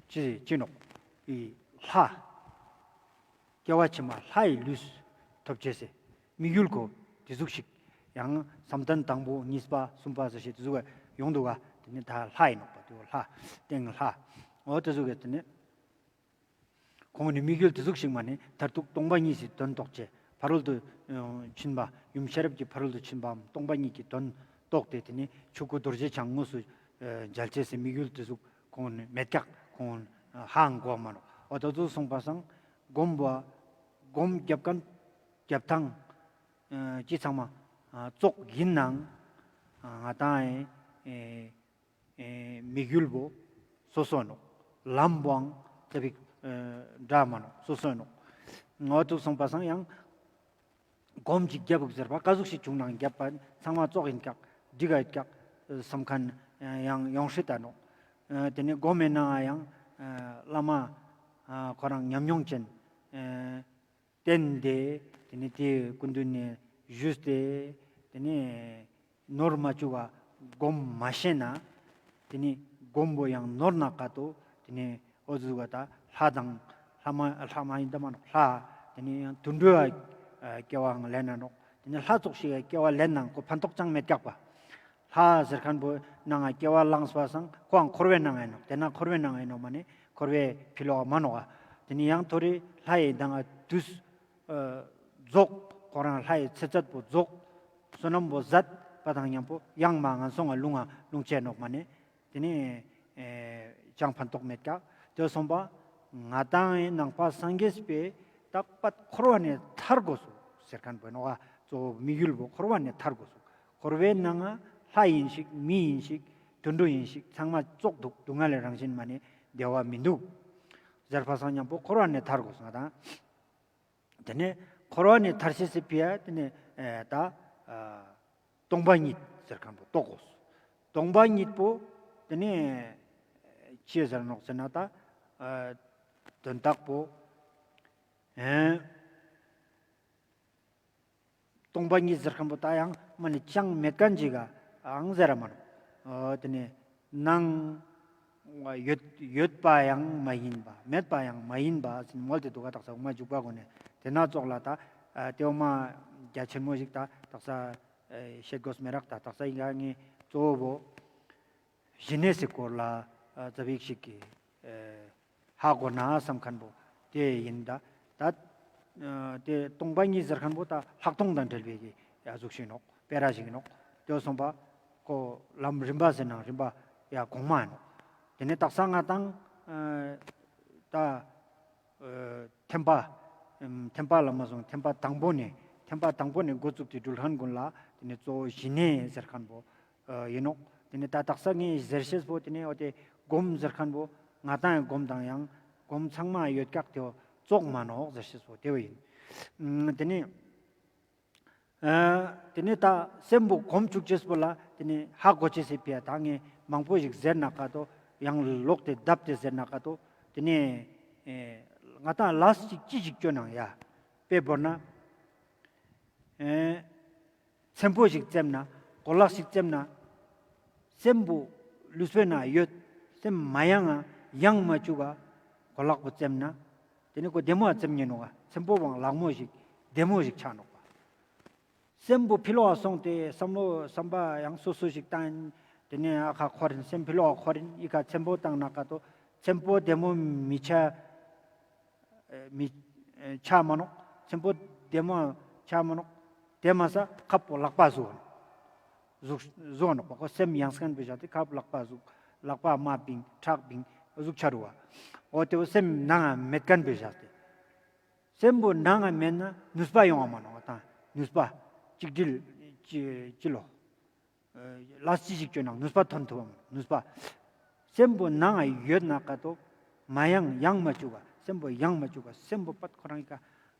ཅི་ཅི་ནོག་ཨི་ལྷ། སྐྱེ་བ་ཕྱི་མ་ལྷའི་ལུས་ཐོབ་ཅེས་སི་དམིགས་ཡུལ་གོ་ཏེ་ཟུག་ཤིག། ཡང་བསམ་གཏན་དང་པོ་གཉིས་པ་གསུམ་པ་ཟེར་ཤེས་ཏེ་ཟུག་ཡོང་འདུག་ག། ཏེ་ནེ་ད་ལྷ་ཡིན་ནོག་པ། ཏེ་བོ་ལྷ་སྟེང་ལྷ། འོ་ཏེ་ཟུག་གི་ཏེ་ནེ་ཁོང་ནི་དམིགས་ཡུལ་ཏེ་ཟུག་ཤིག་མ་ནེ་མཐར་ཐུག་སྟོང་པ་ཉིད་སི་དོན་རྟོགས་ཅེས་ཕ་རོལ་ཏུ་ཕྱིན་པ་ཡུམ་ཤེས་རབ་ཀྱི་ཕ་རོལ་ཏུ་ཕྱིན་པའམ་སྟོང་པ་ཉིད་ཀྱི་དོན་རྟོགས་ཏེ་ཏེ་ནེ་ཆོས་སྐུ་རྡོ་རྗེ་འཆང་དངོས་སུ་མཇལ་ཅེས་སི་དམིགས་ཡུལ་ཏེ་ཟུག་ཁོང་ནི་མེད་ཀྱག། ཁོང་ཧང་གོ་མ་ནོག། འོ་ཏེ་ཟུག་སོང་པ་སང་སྒོམ་པ་སྒོམ་རྒྱབ་ཁན་རྒྱབ་ཐང་ཨ་ཅི་ཚང་མ་ཨ་ཙོགས་ཡིན་ནའང་ཨ་ང་ཏང་ཨེ་ཨེ་དམིགས་ཡུལ་བོ་སོ་སོ་ནོག། ལམ་བོའང་ཙ་པིག་ཨ་འདྲ་མ་ནོག། སོ་སོ་ནོག། འོ་ཏེ་ཟུག་སོང་པ་སང་ཡང་སྒོམ་ཅིག་རྒྱབ་བུག་ཟེར་བ་ག་ཟུག་ཤིག་བྱུང་ནའང་རྒྱབ་པ་ཚང་མ་ཙོགས་ཡིན་ཀྱག། འགྲིག་ག་ཡོད་ཀྱག་བསམ་ཁན་ཡང་ཡོང་སྲིད་ད་ནོག། ཨ་ཏེ་ནེ་སྒོམ་མེད་ནའང་ཡང་ ཨ་བླ་མ་ཨ་ཁོ་རང་ཉམས་མྱོང་ཅན་ཨ་བསྟེན་ཏེ་དེ་ནེ་དེའི་སྐུ་མདུན་ནེ་ཞུས་ཏེ་དེ་ནེ་ནོར་མ་བཅུག་ག་སྒོམ་མ་ཤེས་ན་དེ་ནེ་སྒོམ་པོ་ཡང་ནོར་ན་ཀ་ཏོ་དེ་ནེ་འོ་ཟུག་ག་ད་ལྷ་དང་ལྷ་མ་ལྷ་མ་ཡིན་ད་མ་ནོག་ལྷ་དེ་ནེ་ཡང་དུད་འགྲོའི་སྐྱེ་བའང་ལེན་ན་ནོག། དེ་ནེ་ལྷ་ཙོགས་ཤིག་གི་སྐྱེ་བ་ལེན་ནའང་ཁོ་ཕན་ཐོགས་ཅང་མེད་ཀྱག་པ། ལྷ་ཟེར་ཁན་པོ་ནང་ང་སྐྱེ་བ་བླངས་པ་སང་ཁོའང་འཁོར་བའི་ནང་ང་ཡིན་ནོག། དེ་ན་འཁོར་བའི་ནང་ང་ཡིན་ནོག་མ་ནེ་འཁོར་བའི་ཕི་ལོག་ག་མ་ནོག་ག། དེ་ནེ་ཡང་ཐོ་རེ་ལྷ་ཡི་ནང་ང་དུས་ཨ་རྫོགས། ཁོ་རང་ལྷ་ཡི་ཚེ་ཚད་པོ་རྫོགས། བསོད་ནམས་པོ་ཟད་པ་དང་མཉམ་པོ་ཡང་མ་ངན་སོང་ང་ལྷུང་ང་ལྷུང་ཅེས་ནོག་མ་ནེ་དེ་ནེ་ཨེ་ཅང་ཕན་ཐོགས་མེད་ཀྱག། དེ་སོང་པ་ང་དང་ངི་ནང་པ་སངས་རྒྱས་པའི་རྟག་པར་འཁོར་བ་ནེ་ཐར་དགོས་སོ་ཟེར་ཁན་པོ་ནོག་ག། གཙོ་བོ་དམིགས་ཡུལ་པོ་འཁོར་བ་ནེ་ཐར་དགོས་སོ། འཁོར་བའི་ནང་ང་ལྷ་ཡིན་ཞིག་མི་ཡིན་ཞིག་དུད་འགྲོ་ཡིན་ཞིག་ཚང་མ་ཙོགས་འདུག། སྡུག་བསྔལ་ལི་རང་བཞིན་མ་ནེ་བདེ་བ་མི་འདུག་ཟེར་པ་སང་མཉམ་པོ་འཁོར་བ་ནེ་ཐར་དགོས་སོ་ང་དང་། དེ་ནེ་འཁོར་བ་ནེ་ཐར་ཤེས་སི་ཕི་ཡ་དེ་ནེ་ཨེ་ད་ཨ་སྟོང་པ་ཉིད་ཟེར་ཁན་པོ་རྟོགས་དགོས། སྟོང་པ་ཉིད་པོ་དེ་ནེ་ཅི་ཟེར་ནོག་ཟེར་ན་ད་ཨ་དོན་དག་པོ་ཨེ་སྟོང་པ་ཉིད་ཟེར་ཁན་པོ་ད་ཡང་མ་ནེ་ཅང་མེད་ཁན་ཅིག་ག་ཨང་ཟེར་ར་མ་ནོག། ཨ་དེ་ནེ་ནང་ཡོད་ཡོད་པ་ཡང་མ་ཡིན་པ་མེད་པ་ཡང་མ་ཡིན་པ་ཟེར་མོལ་ཏེ་འདུག་ག། དག་ས་འོ་མ་འཇུག་པ་གོ་ནེ་དེ་ན་ཙོགས་ལ་ད་ཨ་དེ་འོ་མ་རྒྱ་ཆེན་མོ་ཞིག་ད་དག་ས་ཨེ་བཤད་དགོས་མེད་རག། ད་དག་ས་ཡིན་ག་ངའི་གཙོ་བོ་ཞི་གནས་སི་སྐོར་ལ་ཨ་ཙ་པིག་ཞིག་གི་ཨེ་ཧ་གོ་ན་བསམ་ཁན་པོ་དེ་ཡིན་ད། ད་ཨ་དེ་སྟོང་པ་ཉིད་ཟེར་ཁན་པོ་ད་ལྷག་མཐོང་དང་འབྲེལ་བའི་གི་ཡ་ཟུག་ཞིག་ནོག། སྤེ་ར་ཞིག་ནོག། དེ་སོང་པ་ཁོ་ལམ་རིམ་པ་ཟེར་ནའང་རིམ་པ་ཡ་གོང་མ་ནོག། དེ་ནེ་དག་ས་ང་དང་ཨ་ད་ཨ་ཐེམ་པ་ཨམ་ཐེམ་པ་ལ་མ་སོང་ཐེམ་པ་དང་པོ་ནེ་ཐེམ་པ་དང་པོ་ནེ་འགོ་བཙུགས་ཏེ་འགྲུལ་ཁན་གུན་ལ་དེ་ནེ་གཙོ་བོ་ཞི་གནས་ཟེར་ཁན་པོ་ཨ་ཡིན་ནོག། དེ་ནེ་ད་དག་ས་ངའི་ཟེར་ཤེས་པོ་དེ་ནེ་འོ་དེ་སྒོམ་ཟེར་ཁན་པོ་ང་དང་ངི་སྒོམ་དང་ཡང་སྒོམ་ཚང་མ་ཡོད་ཀྱག། དེ་བོ་ཙོགས་མ་ནོག་ཟེར་ཤེས་པོ་དེ་བོ་ཡིན། ཨམ་དེ་ནེ་ཨ་དེ་ནེ་ད་སེམས་པོ་སྒོམ་བཅུག་ཅེས་པོ་ལ་དེ་ནེ་ཧ་གོ་ཅེས་སི་ཕི་ཡ་ད་ངས་མང་པོ་ཞིག་ཟེར་ན་ཀ་ཏོ་ཡང་ལོག་སྟེ་བརྡབ་སྟེ་ཟེར་ན་ཀ་ཏོ་དེ་ནེ་ཨེ་ང་དང་ལས་ཅིག་ཅི་ཞིག་ཅོ་ནའང་ཡ་དཔེ་བོར་ན་ཨེ་ཚེམ་པོ་ཞིག་བཙེམ་ན་གོ་ལག་ཞིག་བཙེམ་ན་སེམས་པོ་ལུས་པོའི་ནང་ཡོད། སེམས་མ་ཡེངས་ང་ཡེངས་མ་བཅུག་ག་གོ་ལག་པོ་བཙེམ་ན་དེ་ནེ་ཁོ་བདེ་མོ་བཙེམ་ཉན་ནོག་ག། ཚེམ་པོ་བོའང་ལག་མོ་ཞིག་བདེ་མོ་ཞིག་ཆགས་ནོག་ག། སེམས་པོ་ཕི་ལོག་ག་སོང་སྟེ་བསམ་བློ་བསམ་པ་ཡང་སོ་སོ་ཞིག་བཏང་། དེ་ནེ་ཨ་ཁ་འཁོར་རིན་སེམས་ཕི་ལོག་ག་འཁོར་རིན་ཨི་ཁ་ཚེམ་པོ་བཏང་ན་ཀ་ཏོ་ཚེམ་པོ་བདེ་མོ་མི་ཆགས། ཨེ་མི་ཨེ་ཆགས་མ་ནོག། ཚེམ་པོ་བདེ་མོ་ཆགས་མ་ནོག། དེ་མ་ཟད་ཁབ་པོ་ལག་པ་ཟུག་ཟུག་ནོག་པ། ཁོ་སེམས་ཡེངས་ཁན་པོའི་ཞག་སྟེ་ཁབ་ལག་པ་ཟུག་ལག་པ་མ་བིང་ཁྲག་བིང་ཟུག་ཆ་རུ་བ། འོ་དེ་བོ་སེམས་ནང་ང་མེད་ཁན་པོའི་ཞག་སྟེ། སེམས་པོ་ནང་ང་མེད་ན་ནུས་པ་ཡོང་བ་མ་ནོག་ད། ནུས་པ་གཅིག་སྒྲིལ་ཅི་ཅི་ལོ། ལས་ཅི་ཞིག་ཅོ་ནའང་ནུས་པ་ཐོན་ཐུབ་བམ། ནུས་པ། སེམས་པོ་ནང་ང་ཡོད་ན་ཀ་ཏོ་མ་ཡེངས་ཡེངས་མ་བཅུག་ག། སེམས་པོ་ཡེངས་མ་བཅུག་ག། སེམས་པོ་པད་ཁོ་རང་ཨི་ཀ་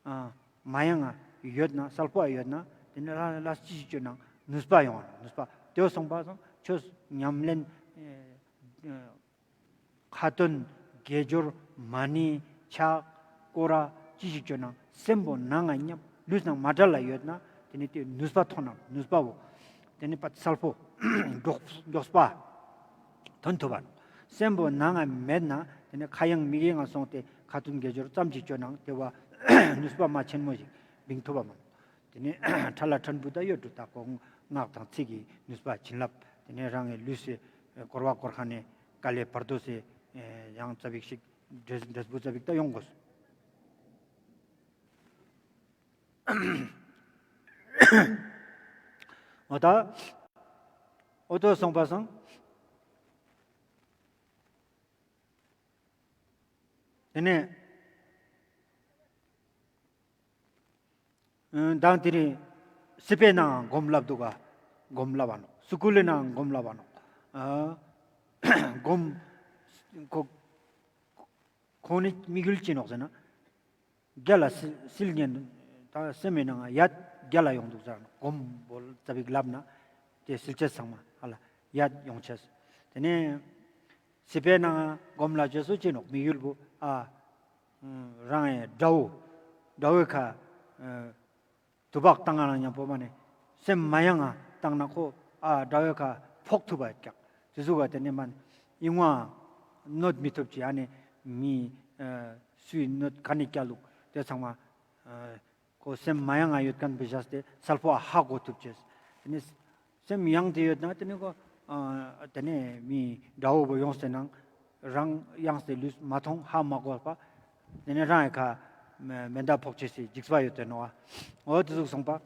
ཨ་མ་ཡེངས་ང་ཡོད་ན་གསལ་པོ་ཡོད་ན་དེ་ནེ་ལས་ལས་ཅི་ཞིག་ཅོ་ནའང་ནུས་པ་ཡོང་བ་ནུས་པ། དེ་བོ་སོང་པ་སང་ཆོས་ཉམས་ལེན་ཨེ་ཨེ་ཁ་ཏོན་དགེ་སྦྱོར་མ་ཎི་ཕྱག་སྐོར་ར་ཅི་ཞིག་ཅོ་ནའང་སེམས་པོ་ནང་ང་མཉམ་ལུས་ནང་མ་བྲལ་ལ་ཡོད་ན་དེ་ནེ་དེ་ནུས་པ་ཐོན་ནོག། ནུས་པ་བོ་དེ་ནེ་པད་གསལ་པོ་མགྱོགས་མགྱོགས་པ་ཐོན་ཐུབ་བ་ནོག། སེམས་པོ་ནང་ང་མེད་ན་དེ་ནེ་ཁ་ཡེངས་མིག་ཡེངས་ང་སོང་སྟེ་ཁ་ཏོན་དགེ་སྦྱོར་ཙམ་ཞིག་ཅོ་ནའང་དེ་བོ་ནུས་པ་མ་ཆེན་མོ་ཞིག་བིང་ཐུབ་བ་མ་ནོག། དེ་ནེ་ཁྲ་ལ་ཕྲན་བུ་ད་ཡོད་འགྲོ། ད་ཁོ་སྔགས་དང་ཚིག་གི་ནུས་པ་བྱིན་རླབས་དེ་ནེ་རང་གི་ལུས་སི་སྐོར་བ་སྐོར་ཁན་ནི་དཀའ་ལས་བར་དོ་སི་ཡང་ཙ་པིག་ཞིག་འབྲས་འབྲས་བུ་ཙ་པིག་ད་ཡོང་དགོས། འོ་ད་འོ་དོ་སོང་པ་སང་དེ་ནེ་ཨ་མདང་དེ་རིང་སི་པའི་ནང་སྒོམ་ལབ་འདུག་ག། སྒོམ་ལབ་བ་ནོག། སི་ཀུལ་ལི་ནང་སྒོམ་ལབ་བ་ནོག། ཨ་སྒོམ་ཁོ་ཁོང་ནི་དམིགས་ཡུལ་ཅི་ནོག་ཟེར་ན་རྒྱལ་ལ་སིལ་སིལ་ཉན་ད་སེམས་མི་ནང་ཡ་རྒྱལ་ལ་ཡོང་འདུག་ཟེར་ནོག། སྒོམ་བོ་ཙ་པིག་ལབ་ན་དེ་སིལ་ཅེས་ཚང་མ་ཧ་ལ་ཡ་ཡོང་ཅེས། དེ་ནེ་ སི་པའི་ནང་སྒོམ་ལ་བཅོས་སུ་ཅི་ནོག་མི་ཡུལ་བོ་ཨ་རང་ངི་དགྲ་བོ་དགྲ་བོའི་ཁ་ཨ་དུ་བག་བཏང་ང་ནང་མཉམ་པོ་མ་ནེ་སེམས་མ་ཡེངས་ང་བཏང་ན་ཁོ་ཨ་དགྲ་བོའི་ཁ་ཕོག་ཐུབ་པ་ཡོད་ཀྱག། དེ་ཟུག་ག་དེ་ནེ་མ་ནེ་ཨིན་ནོག་གནོད་མི་ཐུབ་ཅེས། ཨ་ནེ་མི་ཨ་སུའི་གནོད་ག་ནེ་བསྐྱལ་ལུགས་དེ་ཚང་མ་ཨ་ཁོ་སེམས་མ་ཡེངས་ང་ཡོད་ཁན་བོའི་ཞག་སྟེ་གསལ་པོ་ཧ་གོ་ཐུབ་ཅེས། དེ་ནེ་སེམས་ཡེངས་ཏེ་ཡོད་ན་དེ་ནེ་ཁོ་ཨ་དེ་ནེ་མི་དགྲ་བོ་བོ་ཡོངས་ཏེ་ནང་རང་ཡེངས་ཏེ་ལུས་མ་ཐོང་ཧ་མ་གོ་བ། དེ་ནེ་རང་ངི་ཁ་མེ་མེ་མདའ་ཕོག་ཅེས་སི་འཇིགས་པ་ཡོད་དེ་ནོག། འོ་དེ་ཟུག་སོང་པ།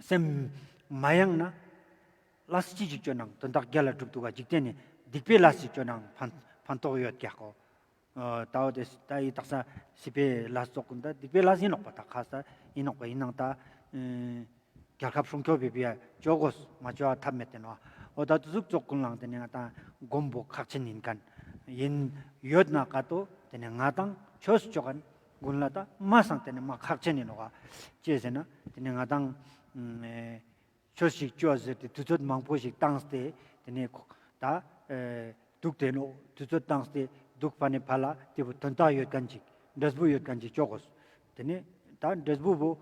སེམས་མ་ཡེངས་ན་ལས་ཅི་ཞིག་བཅོ་ནའང་དོན་དག་རྒྱལ་ལ་གྲུབ་འདུག་ག། འཇིག་རྟེན་ནི་སྡིག་པའི་ལས་ཅིག་བཅོ་ནའང་ཕན་ཕན་ཐོགས་ཡོད་ཀྱག་གོ། ཨ་ད་འོ་དེ་ད་ཡི་དག་ས་སི་པའི་ལས་ཙོགས་གུན་ད་སྡིག་པའི་ལས་ཨིན་ནོག་པ། ད་ཁ་ས་ཨིན་ནོག་པ། ཨིན་ནའང་ད་ཨ་རྒྱལ་ཁབ་སྲུང་སྐྱོབ་བི་བི་ཡ་བཅོ་དགོས། མ་བཅོ་བ་ཐབས་མེད་དེ་ནོག། འོ་ད་དེ་ཟུག་ཙོགས་གུན་ལའང་དེ་ནེ་ང་ཏང་སྒོམ་པོ་ཁག་ཆེན་ཨིན་ཁན་ཨིན་ཡོད་ན་ཀ་ཏོ་དེ་ནེ་ང་ཏང་ཆོས་བཅོ་ཁན་གུན་ལ་ད་མ་སང་དེ་ནེ་མ་ཁག་ཆེན་ཨིན་ནོག་ག། ཅི་ཟེར་ན་དེ་ནེ་ང་ཏང་ཨེ་ཆོས་ཤིག་བཅོ་ཟེར་ཏེ་དུས་ཚོད་མང་པོ་ཞིག་བཏང་སྟེ་དེ་ནེ་ཁོ་ད་ཨེ་འདུག་དེ་ནོག། དུས་ཚོད་བཏང་སྟེ་འདུག་པ་ནེ་ཕར་ལ་དེ་བོ་དོན་དག་ཡོད་ཁན་ཅིག་འབྲས་བུ་ཡོད་ཁན་ཅིག་བཅོ་དགོས། དེ་ནེ་ད་འབྲས་བུ་བོ་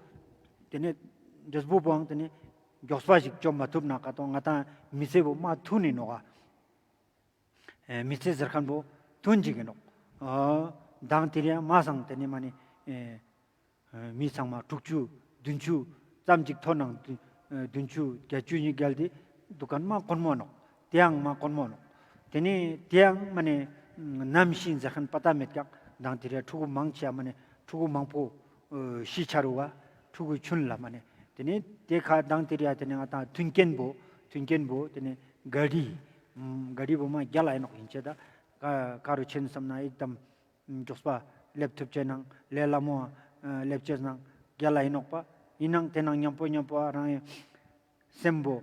དེ་ནེ་འབྲས་བུ་བོའང་དེ་ནེ་མགྱོགས་པ་ཞིག་བཅོ་མ་ཐུབ་ན་ཀ་ཏོ་ང་ཏང་མི་ཚེ་བོ་མ་ཐུང་ནི་ནོག་ག། ཨེ་མི་ཚེ་ཟེར་ཁན་བོ་ཐུང་ཅིག་ཨིན་ནོག། ཨ་མདང་དེ་རིང་མ་སང་དེ་ནེ་མ་ནེ་ཨེ་མི་ཚང་མ་དྲུག་ཅུ་བདུན་ཅུ་ཙམ་ཅིག་ཐོན་ནའང་བདུན་ཨེ་བདུན་ཅུ་བརྒྱད་ཅུ་ཉིས་བརྒྱལ་ཏེ་འདུག་ཁན་མ་དཀོན་མོ་ནོག། དེའང་མ་དཀོན་མོ་ནོག། དེ་ནེ་དེའང་མ་ནེ་ནམ་ཤི་ཟེར་ཁན་པ་ཏ་མེད་ཀྱག། མདང་དེ་རིང་ཕྲུ་གུ་མང་ཆེ་བ་མ་ནེ་ཕྲུ་གུ་མང་པོ་ཨ་ཤི་ཆ་རུག་ག། ཕྲུ་གུ་ཆུན་ལ་མ་ནེ་དེ་ནེ་དེ་ཁ་མདང་དེ་རིང་དེ་ནེ་ང་ཏང་མཐུན་རྐྱེན་བོ་མཐུན་རྐྱེན་བོ་དེ་ནེ་ག་རི་ཨ་ག་རི་བོ་མ་རྒྱལ་ལ་ཨིན་ནོག། ཨིན་ཅེ་ད་ཀ་ཀ་རུ་ཆེན་སམ་ན་ཨིག་དམ་མགྱོགས་པ་སླེབས་ཐུབ་ཅེས་ནང་ལས་སླ་མོ་ཨ་སླེབས་ཅེས་ནང་རྒྱལ་ལ་ཨིན་ནོག་པ། ཨིན་ནའང་དེ་ནང་མཉམ་པོ་མཉམ་པོ་རང་ངི་སེམས་པོ་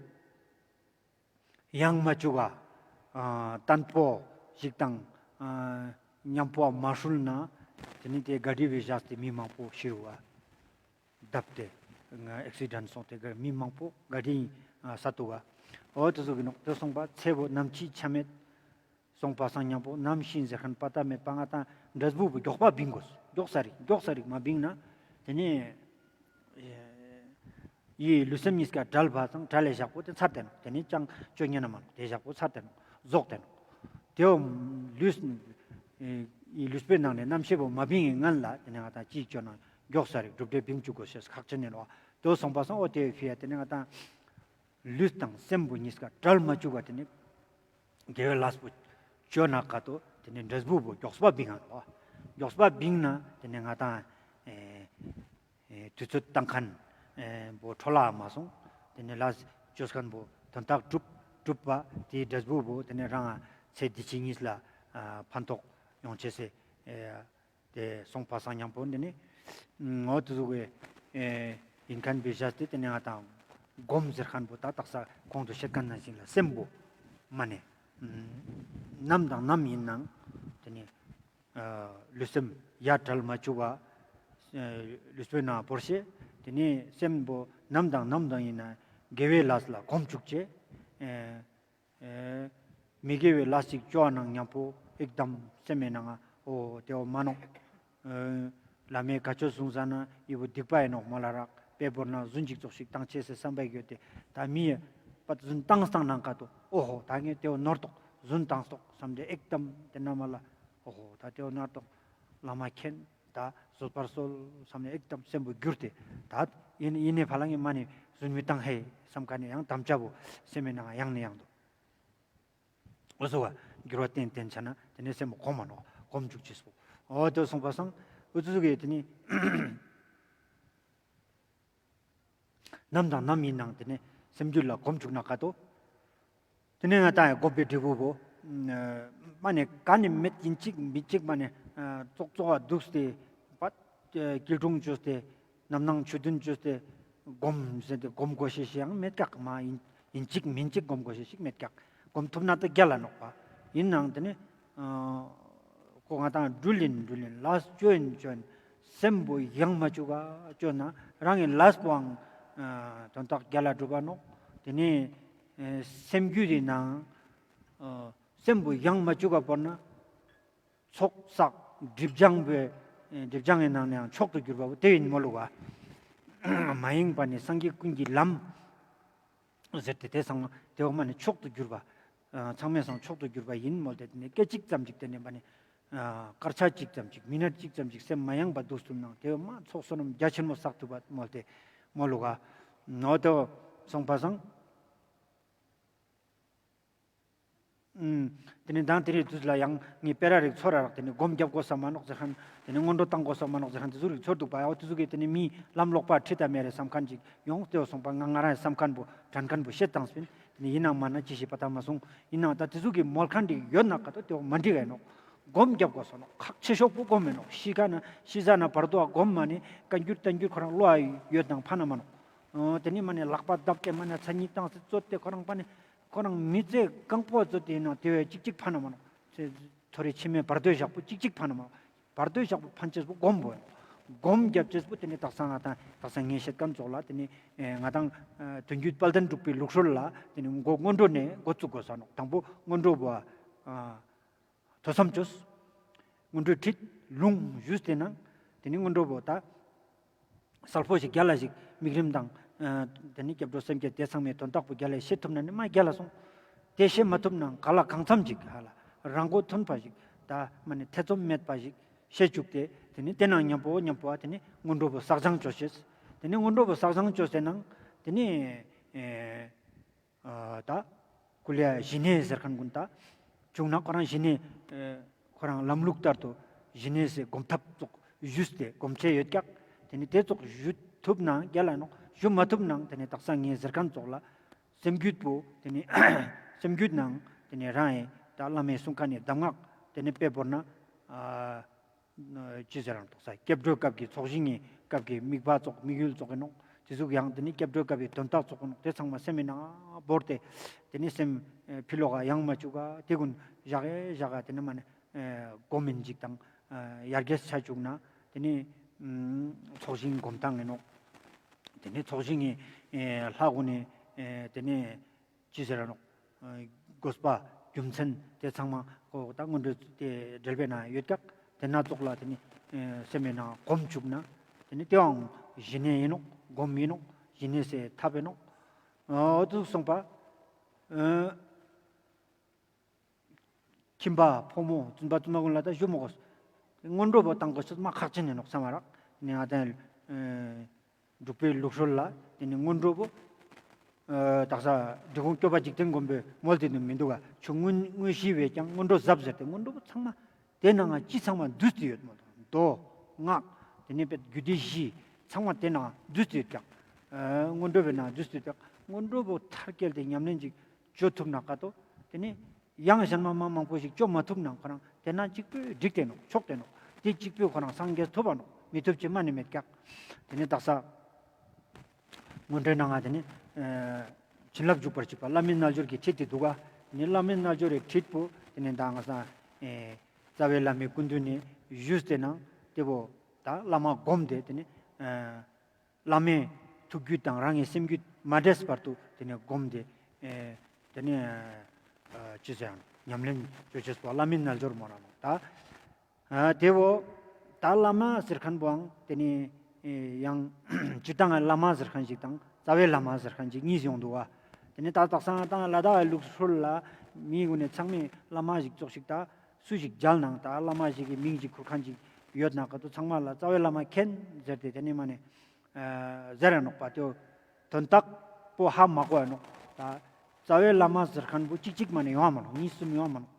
ཡེངས་མ་བཅུག་ག། ཨ་བརྟན་པོ་ཞིག་དང་ཨ་མཉམ་པོ་མ་སྲུལ་ན་དེ་ནེ་དེ་ག་རི་བོའི་ཞག་སྟེ་མི་མང་པོ་ཤི་རུག་ག། བརྡབས་ཏེ་ཨེག་སི་ཌེན་སོང་སྟེ་མི་མང་པོ་ག་རི་ཨ་ས་ཐུག་ག། འོ་དེ་ཟུག་གི་ནོག། དེ་སོང་པ་ཚེ་བོ་ནམ་འཆི་ཆ་མེད། སོང་པ་སང་མཉམ་པོ་ནམ་ཤི་ཟེར་ཁན་པ་ཏ་མེད་པ། ང་ཏང་འབྲས་བུ་བོ་མགྱོགས་པ་བིང་དགོས། མགྱོགས་ས་རིག་མགྱོགས་ས་རིག་མ་བིང་ན་དེ་ནེ་ཨེ་ཡིད་ལུས་སེམས་གཉིས་ཀ་བྲལ་བ་སང་བྲལ་ལེ་ཞག་པོ་དེ་ཚར་ཏེ་ནོག། དེ་ནེ་ཅང་བཅོ་ཉན་ན་མ་ནོག། དེ་ཞག་པོ་ཚར་ཏེ་ནོག། རྫོགས་ཏེ་ནོག། དེའོ་ལུས་ཨེ་ཡིད་ལུས་པོའི་ནང་ནེ་རྣམ་ཤེས་པོ་མ་བིང་ངི་སྔན་ལ་དེ་ནེ་ང་ཏང་ཅི་བཅོ་ན་མགྱོགས་ས་རིག་སྒྲུབ་འབྲས་བིང་བཅུག་དགོས་ཤེས་ཁག་ཆེན་ཨིན་ནོག། དེའོ་སོང་པ་སང་འོ་དེ་ཕི་ཡ་དེ་ནེ་ང་ཏང་ལུས་དང་སེམས་པོ་གཉིས་ཀ་བྲལ་མ་བཅུག་ག། དེ་ནེ་དགེ་བའི་ལས་པོ་བཅོ་ན་ཀ་ཏོ་དེ་ནེ་འབྲས་བུ་བོ་མགྱོགས་པ་བིང་ང་ནོག། མགྱོགས་པ་བིང་ན་དེ་ནེ་ང་ཏང་ཨེ་ཨེ་དུས་ཚོད་བཏང་ཁན་ཨེ་བོ་འཕྲོ་བརླག་མ་སོང་། དེ་ནེ་ལས་བཅོས་ཁན་བོ་དོན་དག་གྲུབ་གྲུབ་པ་དེའི་འབྲས་བུ་བོ་དེ་ནེ་རང་ང་ཚེ་འདི་ཕྱི་གཉིས་ལ་ཨ་ཕན་ཐོགས་ཡོང་ཅེས་སི་ཨེ་དེ་སོང་པ་སང་མཉམ་པོ་དེ་ནེ་ངོ་དེ་ཟུག་གི་ཨེ་ཨིན་ཁན་བོའི་ཞག་སྟེ་དེ་ནེ་ང་ཏང་སྒོམ་ཟེར་ཁན་བོ་ད་དག་ས་གོང་དུ་བཤད་ཁན་ནང་བཞིན་ལ་སེམས་པོ་མ་ནེ་ནམ་དང་ནམ་ཨིན་ནའང་དེ་ནེ་ཨ་ལུས་སེམས་ཡ་བྲལ་མ་བཅུག་ག། ཨ་ལུས་པོའི་ནང་བོར་ཤེས། དེ་ནེ་སེམས་པོ་ནམ་དང་ནམ་དང་ཨིན་ན་དགེ་བའི་ལས་ལ་གོམས་བཅུག་ཅེས། ཨེ་ཨེ་མི་དགེ་བའི་ལས་ཤིག་བཅོ་ནའང་མཉམ་པོ་ཨིག་དམ་སེམས་མེད་ནང་ང་འོ་དེའོ་མ་ནོག། ཨེ་བླ་མའི་བཀའ་ཆོས་གསུང་ས་ན་འི་བོ་སྡིག་པ་ཨིན་ནོག་མ་ལ་རག། དཔེ་བོར་ན་རྫུན་ཅིག་ཙོགས་ཤིག་བཏང་ཅེས་སི་བསམ་པ་ཡོད་དེ། ད་མི་ཡ་པད་རྫུན་བཏང་བཏང་ནའང་ཀ་ཏོ་འོ་ཧོ་ད་ངས་དེའོ་ནོར་ཏོག་རྫུན་བཏང་ཏོག་བསམ་སྟེ་ཨིག་དམ་དེ་ན་མ་ལ་འོ་ཧོ་ད་དེའོ་ནོར་ཏོག་བླ་མ་མཁྱེན། ད་བཟོད་པར་གསོལ་བསམ་ནས་ཨིག་དམ་སེམས་པོ་འགྱུར་ཏེ་ད་ཨིན་ཨིན་ནེ་ཕ་ལ་ངས་མ་ནེ་རྫུན་མི་བཏང་ཧེ་བསམ་ཁན་ནི་ཡང་དམ་བཅའ་བོ་སེམས་མེད་ནང་ང་ཡང་ནེ་ཡང་དུ་འོ་ཟུག་ག་འགྱུར་བ་བསྟན་བསྟན་ཆ་ན་དེ་ནེ་སེམས་པོ་གོམས་མ་ནོག། གོམས་བཅུག་ཅེས་པོ་འོ་དེ་སོང་པ་སང་འུ་ཚུགས་ཀྱི་དེ་ནེ་ནམ་དང་ནམ་ཨིན་ནའང་དེ་ནེ་སེམས་རྒྱུད་ལ་གོམས་བཅུག་ན་ཀ་ཏོ། དེ་ནེ་ང་ཏང་ཡང་སྒོམ་པའི་འབྲས་བུ་བོ་མ་ནེ་ག་ནེ་མེད་ཨིན་ཅིག་མི་ཅིག་མ་ནེ་ཙོག་ཙོག་ག་དུགས་ཏེ་པད་སྐྱིལ་ཀྲུང་བཅོས་ཏེ་རྣམ་སྣང་ཆོས་བདུན་བཅོས་ཏེ་སྒོམ་ཟེར་ཏེ་སྒོམ་དགོས་ཤེས་ཤིག་ཡང་མེད་ཀྱག། མ་ཨིན་ཨིན་ཅིག་མིན་ཅིག་སྒོམ་དགོས་ཤེས་ཤིག་མེད་ཀྱག། སྒོམ་ཐུབ་ན་ད་རྒྱལ་ལ་ནོག་པ། ཨིན་ནའང་དེ་ནེ་ཨ་ཁོ་ང་ཏང་འགྲུལ་ཨིན་འགྲུལ་ཨིན་ལས་བཅོ་ཨིན་བཅོ་ཨིན་སེམས་པོ་ཡེངས་མ་བཅུག་ག་བཅོ་ན་རང་ངི་ལས་པོའང་ཨ་དོན་དག་རྒྱལ་ལ་གྲུབ་པ་ནོག། དེ་ནེ་ཨེ་སེམས་རྒྱུད་དེ་ནང་ཨ་ སེམས་པོ་ཡང་མ་བཅུག་ག་བོར་ན། ཚོགས་བསགས་སྒྲིབ་སྦྱང་བའི་སྒྲིབ་སྦྱང་གི་ནང་ནའང་མཆོག་ཏུ་གྱུར་པ་བོ་དེ་ཡིན་མོལ་ལོ་ག་མ་ཡེངས་པ་ནི་སངས་རྒྱས་ཀུན་གྱི་ལམ་ཟེར་ཏེ་དེ་ཚང་མ་དེ་འོག་མ་ནི་མཆོག་ཏུ་གྱུར་པ། ཨ་ཚང་མའི་སང་མཆོག་ཏུ་གྱུར་པ་ཡིན་མོལ་ཏེ་དེ་ནི་སྐད་ཅིག་ཙམ་ཅིག་དེ་ནི་མ་ནི་ཨ་སྐར་ཆ་གཅིག་ཙམ་ཅིག་མི་ནཊ་གཅིག་ཙམ་ཅིག་སེམས་མ་ཡེངས་པ་འདུག་སུམ་ནང་དེ་མ་ཚོགས་བསོད་ནམས་རྒྱ་ཆེན་མོ་བསགས་ཐུབ་པ་མོལ་ཏེ་མོལ་ལོ་ག་ནོ་དེ་སོང་པ་སང་། ཨུམ། དེ་ནི་མདང་དེ་རིང་དུས་ལ་ཡང་ངའི་སྤེ་ར་རིག་ཚོར་ར་རག་དེ་ནི་སྒོམ་རྒྱབ་དགོས་ས་མ་ནོག་ཟེར་ཁན། དེ་ནི་སྔོན་འགྲོ་བཏང་དགོས་ས་མ་ནོག་ཟེར་ཁན་དེ་ཟུག་རིག་ཚོར་འདུག་པ། ཡང་དེ་ཟུག་གི་དེ་ནི་མི་ལམ་ལོག་པ་ཁྲིད་ད་མེད་རེ་བསམ་ཁན་ཅིག་ཡོང་སྟེ་སོང་པ། ང་ང་རང་བསམ་ཁན་པོ་དྲན་ཁན་པོ་བཤད་བཏང་སྤིན། དེ་ནི་ཡིན་ནང་མ་ན་ཅི་ཞིག་པ་ད་མ་སོང་། ཡིན་ནང་ད་དེ་ཟུག་གི་མོལ་ཁན་ཅིག་ཡོད་ན་ཀ་ཏོ་དེ་བོ་མ་འགྲིག་ག་ཡིན་ནོག་སྒོམ་རྒྱབ་དགོས་ས་ནོག་ཁག་ཆེ་ཤོས་པོ་སྒོམ་ཡིན་ནོག་ཤི་ཁ་ན་ཤི་ས་ན་བར་དོ་སྒོམ་མ་ནི་བཀའ་འགྱུར་བསྟན་འགྱུར་ཁོ་རང་བློ་ཡོད་ནང་ཕན་ན་མ་ནོག་ཨོ་དེ་ནི་མ་ནི་ལག་པ་བརྡབས་ཏེ་མ་ནི་མཚན་ཉིད་བཏང་སྟེ་རྩོད་དེ་ཁོ་རང་པ་ནི། ཁོ་རང་མི་ཚེ་གང་པོ་ཚོ་དེ་ནང་དེ་བས་གཅིག་གཅིག་ཕན་ན་མ་ནོག་ཚེ་ཐོ་རེ་ཕྱི་མའི་བར་དོའི་ཞག་པོ་གཅིག་གཅིག་ཕན་ན་མ་ནོག་བར་དོའི་ཞག་པོ་ཕན་ཅེས་པོ་སྒོམ་པོ་ཡིན་ནོག་སྒོམ་རྒྱབ་ཅེས་པོ་དེ་ནི་དག་ས་ང་དང་དག་ས་ངས་བཤད་ཁན་ཙོགས་ལ་དེ་ནི་ཨེ་ང་དང་ཨ་དོན་བརྒྱུད་དཔལ་ལྡན་འབྲུག་པའི་ལུགས་སྲོལ་ལ་དེ་ནི་འགོ་སྔོན་འགྲོ་ནས་འགོ་བཙུགས་དགོས་ས་ནོག་དང་པོ་སྔོན་འགྲོ་བོ་ཨ། ཐོས་བསམ་བཅོས། སྔོན་འགྲོའི་ཁྲིད་ལུང་ཞུས་ཏེ་ནང་དེ་ནི་སྔོན་འགྲོ་བོ་ད་གསལ་པོ་ཞིག་རྒྱལ་ལ་ཞིག་དམིགས་རིམ་དང་ཨ་དེ་ནི་སྐྱབས་འགྲོ་སེམས་བསྐྱེད་དེ་ཚང་མའི་དོན་དག་པོ་རྒྱལ་ལ་ཤེས་ཐུབ་ན་ནི་མ་རྒྱལ་ལ་སོང་། དེ་ཤེས་མ་ཐུབ་ནང་ག་ལ་གང་འཚམ་ཞིག་ཧ་ལ་རང་མགོ་ཐོན་པ་ཞིག་ད་མ་ནི་ཐེ་ཚོམ་མེད་པ་ཞིག་ཤེས་བཅུག་སྟེ་དེ་ནི་དེ་ནང་མཉམ་པོ་མཉམ་པོ་དེ་ནི་སྔོན་འགྲོ་བོ་བསགས་སྦྱང་བཅོས་ཤེས། དེ་ནི་སྔོན་འགྲོ་བོ་བསགས་སྦྱང་བཅོས་ཏེ་ནང་དེ་ནི་ཨེ། ཨ་ད་ཀུ་ལེ་ཞི་གནས་ཟེར་ཁན་ཀུན་ད་བྱུང་ན་ཁོ་རང་ཞི་གནས་ཨ་ཁོ་རང་ལམ་ལུགས་ལྟར་དུ་ཞི་གནས་སི་སྒོམ་ཐབས་ཙོགས་ཞུས་ཏེ་སྒོམ་ཆེ་ཡོད་ཀྱག་དེ་ནི་དེ་ཙོགས་ཞུ་ཐུབ་ན་རྒྱལ་ལ་ནོག་ཞུ་མ་ཐུབ་ནང་དེ་ནི་དག་ས་ངས་ཟེར་ཁན་ཙོགས་ལ་སེམས་རྒྱུད་པོ་དེ་ནི་སེམས་རྒྱུད་ནང་དེ་ནི་རང་ཨེ་ད་བླ་མའི་གསུང་ཁན་ནི་གདམས་ངག་དེ་ནི་དཔེ་བོར་ན་ཨ། ཅི་ཟེར་རང་ཐོག་ས་སྐྱབས་འགྲོའི་སྐབས་ཀྱི་ཚོགས་ཞིང་གི་སྐབས་ཀྱི་དམིགས་པ་ཙོགས་དམིགས་ཡུལ་ཙོགས་ཡིན་ནོག་དེ་ཟུག་ཡང་དེ་ནི་སྐྱབས་འགྲོའི་སྐབས་ཀྱི་དོན་དག་ཙོགས་ཡིན་ནོག་དེ་ཚང་མ་སེམས་མི་ནང་བོར་ཏེ་དེ་ནི་སེམས་ཨེ་ཕི་ལོག་ག་ཡང་མ་བཅུག་ག་དེ་ཀུན་བཞག་གེ་བཞག་ག་དེ་ནི་མ་ནི་ཨེ་སྒོམ་མིན་ཅིག་དང་ཨེ་ཡར་རྒྱས་ཆ་བཅུག་ན་དེ་ནི་ཨམ་ཚོགས་ཞིང་སྒོམ་སྟངས་ཡིན་ནོག་དེ་ནི་ཚོགས་ཞིང་གི་ཨེ་ལྷ་ཀུན་ནི་ཨེ་དེ་ནི། ཅི་ཟེར་ར་ནོག་དགོས་པ་རྒྱུ་མཚན་དེ་ཚང་མ་ཁོ་ད་སྔོན་འགྲོ་དེ་འགྲེལ་པའི་ནང་ཡོད་ཀྱག་དེ་ན་ཙོགས་ལ་དེ་ནི་ཨེ་སེམས་མའི་ནང་སྒོམ་བཅུག་ན་དེ་ནི་དེའང་ཞི་གནས་ཡིན་ནོག་སྒོམ་ཡིན་ནོག་ཞི་གནས་སི་ཐབས་ཡིན་ནོག་འོ་དུ་སོང་པ། ཨེ་ཁྱིམ་པ་ཕོ་མོ་བཙུན་པ་བཙུན་མ་ཀུན་ལ་ད་ཞུ་མོ་དགོས། སྔོན་འགྲོ་བོ་བཏང་དགོས་ཤེས་མ་ཁག་ཅན་ཡིན་ནོག་བསམ་མ་རག་ནི་ང་དང་ཨེ། འབྲུག་པའི་ལུགས་སྲོལ་ལ་དེ་ནི་སྔོན་འགྲོ་བོ། ཨ་དག་ས་འབྲི་གུང་སྐྱོབ་པ་འཇིག་རྟེན་མགོན་པོས་མོལ་ཏེ་འདུག་མི་འདུག་ག་ཆུ་དངོས་དངོས་གཞི་བས་ཀྱང་སྔོན་འགྲོ་ཟབ་ཟེར་ཏེ་སྔོན་འགྲོ་བོ་ཚང་མ་དེ་ནང་ང་ཅི་ཚང་མ་འདུས་ཏེ་ཡོད་མོད། མདོ་སྔགས་དེ་ནི་པའི་རྒྱུད་སྡེ་བཞི་ཚང་མ་དེ་ནང་འདུས་ཏེ་ཡོད་ཀྱག་ཨ་སྔོན་འགྲོ་བོའི་ནང་འདུས་ཏེ་ཡོད་ཀྱག་སྔོན་འགྲོ་བོ་མཐར་སྐྱེལ་ཏེ་ཉམས་ལེན་ཅིག་བཅོ་ཐུབ་ན་ཀ་ཏོ་དེ་ནི། ཡང་གཞན་མ་མ་མང་པོ་ཞིག་བཅོ་མ་ཐུབ་ནའང་ཁོ་རང་དེ་ན་གཅིག་པོས་འགྲིག་སྟེ་ནོག་ཆོག་སྟེ་ནོག་དེ་གཅིག་པོས་ཁོ་རང་སངས་རྒྱས་ཐུབ་པ་ནོག་མི་ཐུབ་ཅེས་མ་ནི་མེད་ཀྱག་དེ་ནི་དག་ས་སྔོན་འགྲོའི་ནང་ང་དེ་ནི་ཨ་བྱིན་རླབས་འཇུག་པར་བྱེད་པ་བླ་མའི་རྣལ་འབྱོར་གྱི་ཁྲིད་དེ་འདུག་ག་དེ་ནི་བླ་མའི་རྣལ་འབྱོར་གྱི་ཁྲིད་པོ་དེ་ནི་ད་ང་ས་ཨེ་རྩ་བའི་བླ་མའི་སྐུ་མདུན་ནས་ཞུས་ཏེ་ནང་དེ་བོ་ད་བླ་མ་བསྒོམས་ཏེ་དེ་ནི་ཨ། བླ་མའི་ཐུགས་རྒྱུད་དང་རང་གི་སེམས་རྒྱུད་མ་འདྲེས་བར་དུ་དེ་ནས་བསྒོམས་ཏེ་ཨེ་དེ་ནས་ཨ་ཅི་ཟེར་ཡང་ཉམས་ལེན་བཅོ་ཅེས་པོ་བླ་མའི་རྣལ་འབྱོར་མོ་རང་ནོག་ད་ཨ་དེ་བོ་ད་བླ་མ་ཟེར་ཁན་བོའང་དེ་ནས་ཨེ་ཡང་སྤྱིར་བཏང་བླ་མ་ཟེར་ཁན་ཞིག་དང་རྩ་བའི་བླ་མ་ཟེར་ཁན་ཞིག་གཉིས་ཡོང་འདུག་བ། དེ་ནས་ད་དག་ས་ང་དང་ལ་དྭགས་ལུགས་སྲོལ་ལ་མི་གུན་ནས་ཚང་མས་བླ་མ་ཞིག་ཙོགས་ཤིག་ད་སུ་ཞིག་མཇལ་ནའང་ད་བླ་མ་ཞིག་གི་མིང་ཞིག་ཁུར་ཁན་ཞིག་ཡོད་ན་ཀ་ཏོ་ཚང་མ་ལ་རྩ་བའི་བླ་མ་མཁྱེན་ཟེར་ཏེ་དེ་ནས་མ་ནས། ཨ་ཟེར་ར་ནོག་པ། དེའོ་དོན་དག་པོ་ཧ་མ་གོ་ཡ་ནོག་ད་རྩ་བའི་བླ་མ་ཟེར་ཁན་བོ་གཅིག་གཅིག་མ་ནེ་ཡོང་བ་མ་ནོག་གཉིས་གསུམ་ཡོང་བ་མ་ནོག་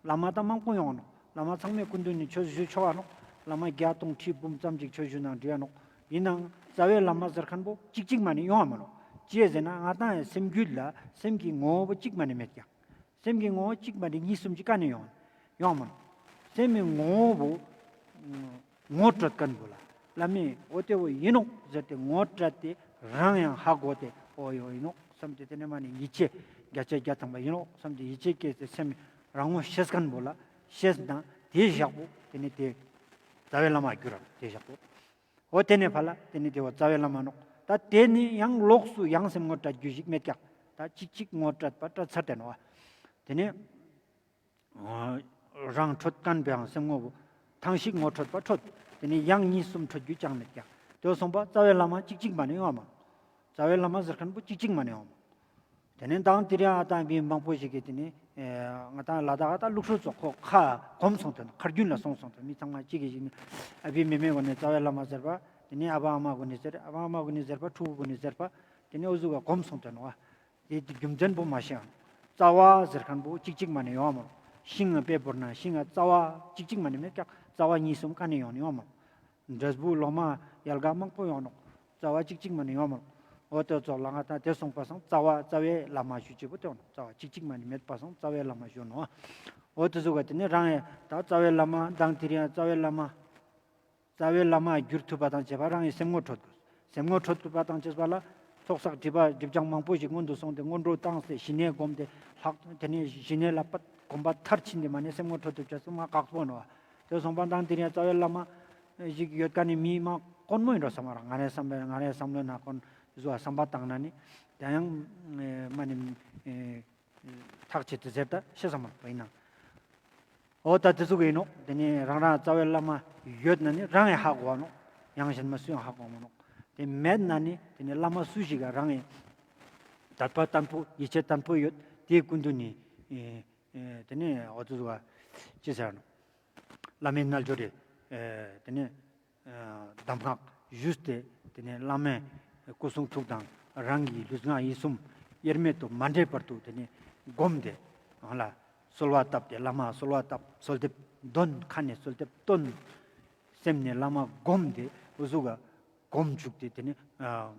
བླ་མ་ད་མང་པོ་ཡོང་བ་ནོག་བླ་མ་ཚང་མའི་སྐུ་མདུན་ནས་ཆོས་ཞུ་ཆོག་ག་ནོག་བླ་མ་བརྒྱ་སྟོང་ཁྲི་འབུམ་ཙམ་ཅིག་ཆོས་ཞུ་ནང་འགྲིག་ག་ནོག་ཡིན་ནའང་རྩ་བའི་བླ་མ་ཟེར་ཁན་བོ་གཅིག་གཅིག་མ་ནེ་ཡོང་བ་མ་ནོག་ཅི་ཟེར་ན་ང་དང་ཡང་སེམས་རྒྱུད་ལ་སེམས་ཀྱི་ངོ་བོ་བོ་གཅིག་མ་ནེ་མེད་ཀྱག་སེམས་ཀྱི་ངོ་བོ་གཅིག་མ་ནེ་གཉིས་གསུམ་ཅིག་ཀ་ནེ་ཡོང་ཡོང་མ་ནོག་སེམས་ཀྱི་ངོ་བོ་བོ་ངོ་སྤྲོད་ཁན་བོ་ལ་བླ་མས་འོ་དེ་བོ་ཡིན་ནོག་ཟེར་ཏེ་ངོ་སྤྲད་དེ་རང་ཡང་ཧ་གོ་སྟེ་འོ་ཡོ་ཡིན་ནོག་བསམ་སྟེ་དེ་ནས་མ་ནེ་ཡིད་ཆེས་བརྒྱ་ཆ་བརྒྱ་ཐམ་པ་ཡིན་ནོག་བསམ་སྟེ་ཡིད་ཆེས་སྐྱེས་ཏེ་སེམས་རང་ངོ་ཤེས་ཁན་བོ་ལ་ཤེས་ན་དེ་ཞག་པོ་དེ་ནས་དེ་རྩ་བའི་བླ་མ་གྱུར་ར་དེ་ཞག་པོ། འོ་དེ་ནས་ཕ་ལ་དེ་ནས་དེ་བོ་རྩ་བའི་བླ་མ་ནོག་ད་དེ་ནས་ཡང་ལོགས་སུ་ཡང་སེམས་ངོ་སྤྲད་རྒྱུ་ཞིག་མེད་ཀྱག་ད་གཅིག་གཅིག་ངོ་སྤྲད་པ་སྤྲད་ཚར་ཏེ་ནོག་བ། དེ་ནས་ རང་འཕྲོད་མཁན་པའང་སེམས་ངོ་བོ་ཐང་ཞིག་ངོ་འཕྲོད་པ་འཕྲོད། དེ་ནས་ཡང་གཉིས་གསུམ་འཕྲོད་རྒྱུ་ཅང་མེད་ཀྱག། དེ་སོང་པ་རྩ་བའི་བླ་མ་གཅིག་གཅིག་མ་ནེ་ཡོང་བ་མ་རོག། རྩ་བའི་བླ་མ་ཟེར་མཁན་པོ་གཅིག་གཅིག་མ་ནེ་ཡོང་བ་མ་རོག། དེ་ནས་མདང་དེ་རིང་ཨ་ད་མི་མང་པོ་ཞིག་གིས་དེ་ནས་ང་ཏང་ལ་དྭགས་ཨ་ད་ལུགས་སྲོལ་ཙོགས་ཁོ་ཁ་གོམས་སོང་དོན་ཁ་རྒྱུན་ལ་སོང་སོང་དོན་མི་ཚང་མ་གཅིག་གིས་ཞིག་ནི་ཨ་བི་མེ་མེ་གོ་ནས་རྩ་བའི་བླ་མ་ཟེར་པ། དེ་ནས་ཨ་བ་ཨ་མ་གོ་ནས་ཟེར། ཨ་བ་ཨ་མ་གོ་ནས་ཟེར་པ། ཕྲུ་གུ་གོ་ནས་ཟེར་པ། དེ་ནས་འུ་ཟུག་ག་གོམས་སོང་དོན་བ། དེ་རྒྱུ་མཚན་པོ་མ་ཤེས་ཨང་། རྩ་བ་ཟེར་མཁན་པོ་གཅིག་གཅིག་མ་ནེ་ཡོང་བ་མ་རོག། ཤིང་ང་དཔེ་བོར་ན་ཤིང་ང་རྩ་བ་གཅིག་གཅིག་མ་ནེ་མེད་ཀྱག། རྩ་བ་གཉིས་གསུམ་ཀ་ནེ་ཡོང་ནི་ཡོང་བ་མ་རོག། འབྲས་བུ་ལོ་མ་ཡལ་ག་མང་པོ་ཡོང་ནོག། རྩ་བ་གཅིག་གཅིག་མ་ནེ་ཡོང་མ་རོག། འོ་དེ་ཙོགས་ལ་ང་ཏང་དེ་སོང་པ་སང་རྩ་བ་རྩ་བའི་བླ་མ་ཞུ་ཅེས་པོ་དེ་ཡོང་ནོག། རྩ་བ་གཅིག་གཅིག་མ་ནེ་མེད་པ་སང་རྩ་བའི་བླ་མ་ཞུ་ནོག། འོ་དེ་ཟུག་ག་དེ་ནས་རང་ཡང་ད་རྩ་བའི་བླ་མ་མདང་དེ་རིང་ཡང་རྩ་བའི་བླ་མ། རྩ་བའི་བླ་མ་གྱུར་ཐུབ་པ་དང་བཅས་པ་རང་གི་སེམས་ངོ་འཕྲོད་དགོས། སེམས་ངོ་འཕྲོད་ཐུབ་པ་དང་བཅས་པ་ལ་ཚོགས་བསགས་སྒྲིབ་པ་སྒྲིབ་སྦྱང་མང་པོ་ཞིག་སྔོན་དུ་སོང་སྟེ་སྔོན་འགྲོ་བཏང་སྟེ་ཞི་གནས་བསྒོམས་ཏེ་ལྷག་དེ་ནས་ཞི་གནས་ལ་པད་གོམ་པ་མཐར་ཕྱིན་ཏེ་མ་ནེ་སེམས་ངོ་འཕྲོད་ཐུབ་ཅེས་སུ་མ་ཁག་པོ་ནོག། དེ་སོང་པ་མདང་དེ་རིང་རྩ་བའི་བླ་མ་ཞིག་ཡོད་མཁན་ནི་མི་མ་དཀོན་མོ་ཡིན་འགྲོ་བསམ་པ་རང་ང་རའི་བསམ་པའི་ང་རའི་བསམ་བློའི་ནང་དཀོན་བཟོ་བ་བསམ་པ་བཏང་ན་ནི་དེ་ཡང་མ་ནེ། ཐག་ཆད་དེ་ཟེར་ད་ཤེས་ས་མ་རོག་པ་ཡིན་ན། འོ་ད་དེ་ཟུག་ཡིན་ནོག། དེ་ནས་རང་རང་རྩ་བའི་བླ་མ་ཡོད་ན་ནི་རང་ཡང་ཧ་གོ་བ་ནོག། ཡང་གཞན་མ་སུ་ཡང་ཧ་གོ་མ་ནོག། དེ་མེད་ན་ནི་དེ་ནས་བླ་མ་སུ་ཞིག་ག་རང་ཡང་དད་པ་བརྟན་པོ་ཡིད་ཆེས་བརྟན་པོ་ཡོད་དེ་ཀུན་ཏུ་ནི་དེ་ནས་འོ་དེ་ཟུག་ཅི་ཟེར་ནོག། བླ་མའི་རྣལ་འབྱོར་རེ། དེ་ནས་གདམས་ངག་ཞུས་ཏེ་དེ་ནས་བླ་མའི་སྐུ་གསུང་ཐུགས་དང་རང་གི་ལུས་ངག་ཡིད་གསུམ་དབྱེར་མེད་དུ་མ་འདྲེས་པར་དུ་དེ་ནས་བསྒོམས་ཏེ་ཡང་ལ་གསོལ་བ་བཏབ་སྟེ་བླ་མ་གསོལ་བ་བཏབ་གསོལ་འདེབས་འདོན་ཁ་ནས་གསོལ་འདེབས་འདོན། སེམས་ནས་བླ་མ་བསྒོམས་ཏེ་འུ་ཟུག་ག་སྒོམ་བཅུག་སྟེ་དེ་ནས་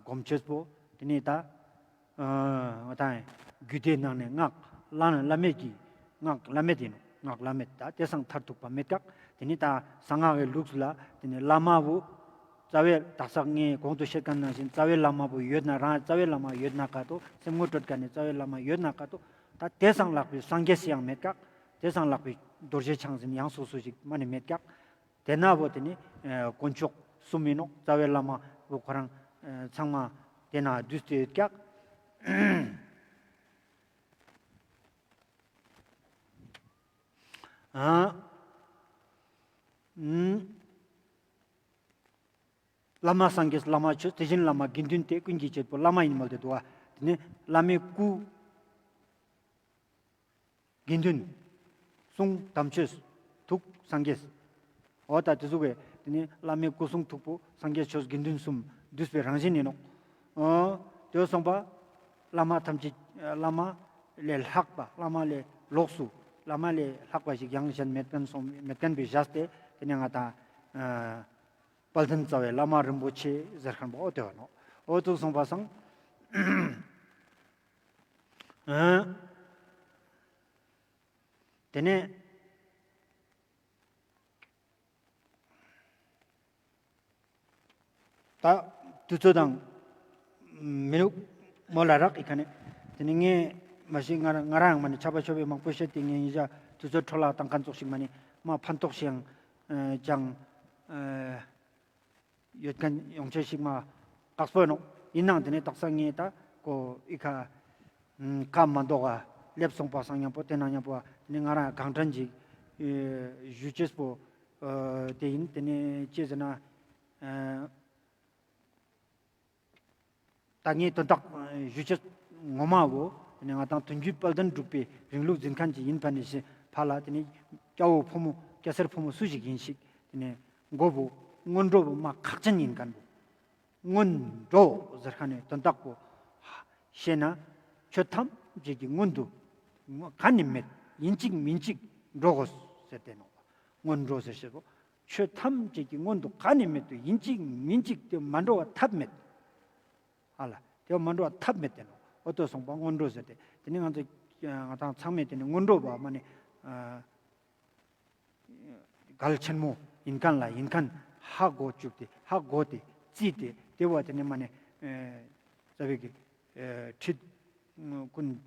སྒོམ་ཅེས་པོ་དེ་ནས་ད། ང་ཏང་རྒྱུད་སྡེའི་ནང་ནས་སྔགས་བླ་ན་བླ་མེད་ཀྱི་སྔགས་བླ་མེད་ཡིན་ནོག། སྔགས་བླ་མེད་ད་དེ་སང་མཐར་ཐུག་པ་མེད་ཀྱག། དེ་ནི་ད་གསང་སྔགས་ཀྱི་ལུགས་ལ་དེ་ནི་བླ་མ་བོ་རྩ་བའི་དག་ས་ངས་གོང་དུ་བཤད་མཁན་ནང་བཞིན་རྩ་བའི་བླ་མ་བོ་ཡོད་ན་རང་རྩ་བའི་བླ་མ་ཡོད་ན་ཀ་ཏོ་སེམས་ངོ་སྤྲོད་མཁན་ནི་རྩ་བའི་བླ་མ་ཡོད་ན་ཀ་ཏོ་ད་དེ་སང་ལྷག་པའི་སངས་རྒྱས་སུ་ཡང་མེད་ཀྱག། དེ་སང་ལྷག་པའི་རྡོ་རྗེ་འཆང་ཟེར་ཡང་སོ་སོ་ཞིག་མ་ནི་མེད་ཀྱག། དེ་ན་བོ་དེ་ནི་དཀོན་མཆོག་གསུམ་ཡིན་ནོག། རྩ་བའི་བླ་མ་བོ་ཁོ་རང་ཚང་མ་དེ་ན་འདུས་ཏེ་ཡོད་ཀྱག། བླ་མ་སངས་རྒྱས་བླ་མ་ཆོས་དེ་བཞིན་བླ་མ་དགེ་འདུན་ཏེ་ཀུན་གྱི་གཅེར་བུ་བླ་མ་ཡིན་མོལ་ཏེ་འདུག་པ། དེ་ནི་བླ་མའི་སྐུ། དགེ་འདུན། གསུང་དམ་ཆོས། ཐུགས་སངས་རྒྱས། འོ་ད་དེ་ཟུག་གི་དེ་ནི་བླ་མའི་སྐུ་གསུང་ཐུགས་པོ་སངས་རྒྱས་ཆོས་དགེ་འདུན་གསུམ་འདུས་པའི་རང་བཞིན་ཡིན་ནོག། འོ་དེ་སོང་པ། བླ་མ་ཐམས་ཅད་བླ་མ་ལས་ལྷག་པ་བླ་མ་ལས་ལོགས་སུ་བླ་མ་ལས་ལྷག་པ་ཞིག་ཡང་གཞན་མེད་མཁན་སོང་མེད་མཁན་པའི་བཞག་སྟེ་དེ་ནི་ང་ཏང་དཔལ་ལྡན་རྩ་བའི་བླ་མ་རིན་པོ་ཆེ་ཟེར་མཁན་པོ་འོ་དེ་བ་ནོག། འོ་དེ་སོང་པ་སང་། དེ་ནས་ད་དུས་ཚོད་དང་མི་ལུག་མོ་ལ་རག་ཡི་ཁ་ནས་དེ་ནས་ངས་མ་གཞི་ང་རང་ང་རང་ཡང་མ་ནས་ཆ་པ་ཆོ་པའི་མང་པོ་བཤད་དེ་ངས་ཡིན་ཞག་དུས་ཚོད་འཕྲོ་བརླག་བཏང་མཁན་ཙོགས་ཤིག་མ་ནས་མ་ཕན་ཐོགས་ཤིག་ཡང་ཅང་ཡོད་མཁན་ཡོང་ཆེ་ཞིག་མ་དཀགས་པོ་ཡིན་ནོག། ཡིན་ནའང་དེ་ནས་དག་ས་ངས་ད་ཀོ་ཨི་ཁ་ཁ་མ་འདོག་ག་སླེབས་སོང་པ་སང་མཉམ་པོ་དེ་ན་མཉམ་པོ་དེ་ནས་ང་རང་གང་དྲན་ཅིག་ཞུ་ཅེས་པོ་དེ་ཡིན། དེ་ནས་ཅི་ཟེར་ན་ད་ངས་དོན་དག་ཞུ་ཅེས་ངོ་མ་བོ་དེ་ནས་ང་ཏང་དོན་བརྒྱུད་དཔལ་ལྡན་འབྲུག་པའི་རིང་ལུགས་འཛིན་མཁན་ཅིག་ཡིན་པ་ནས་ཤི་ཕ་ལ་དེ་ནས་སྐྱ་བོ་ཕོ་མོ་སྐྱ་སེར་ཕོ་མོ་སུ་ཞིག་ཡིན་ཞིག་དེ་ནས་མགོ་བོ་སྔོན་འགྲོ་བོ་མ་ཁག་ཅན་ཡིན་མཁན་བོ། སྔོན་འགྲོ་ཟེར་མཁན་ནི་དོན་དག་པོ་ཤེས་ན་ཆོས་ཐམས་ཅད་ཀྱི་སྔོན་དུ་ག་ནི་མེད་ཡིན་གཅིག་མིན་གཅིག་འགྲོ་དགོས་ཟེར་ཏེ་ནོག། སྔོན་འགྲོ་ཟེར་ཞེས་པོ་ཆོས་ཐམས་ཅད་ཀྱི་སྔོན་དུ་ག་ནི་མེད་དུ་ཡིན་གཅིག་མིན་གཅིག་དེ་མ་འགྲོ་བ་ཐབས་མེད། ཧ་ལ་དེ་མ་འགྲོ་བ་ཐབས་མེད་དེ་ནོག། འོ་དོ་སོང་པ་སྔོན་འགྲོ་ཟེར་ཏེ་དེ་ནི་ང་ཚོ་ང་ཏང་ཚང་མས་དེ་ནི་སྔོན་འགྲོ་བ་མ་ནི། གལ་ཆེན་མོ་ཡིན་མཁན་ལ་ཡིན་མཁན་ཧ་གོ་བཅུག་སྟེ་ཧ་གོ་སྟེ་བརྩིས་ཏེ་དེ་བ་དེ་ནས་མ་ནས་རྩ་བའི་གི་ཁྲིད་ཀུན་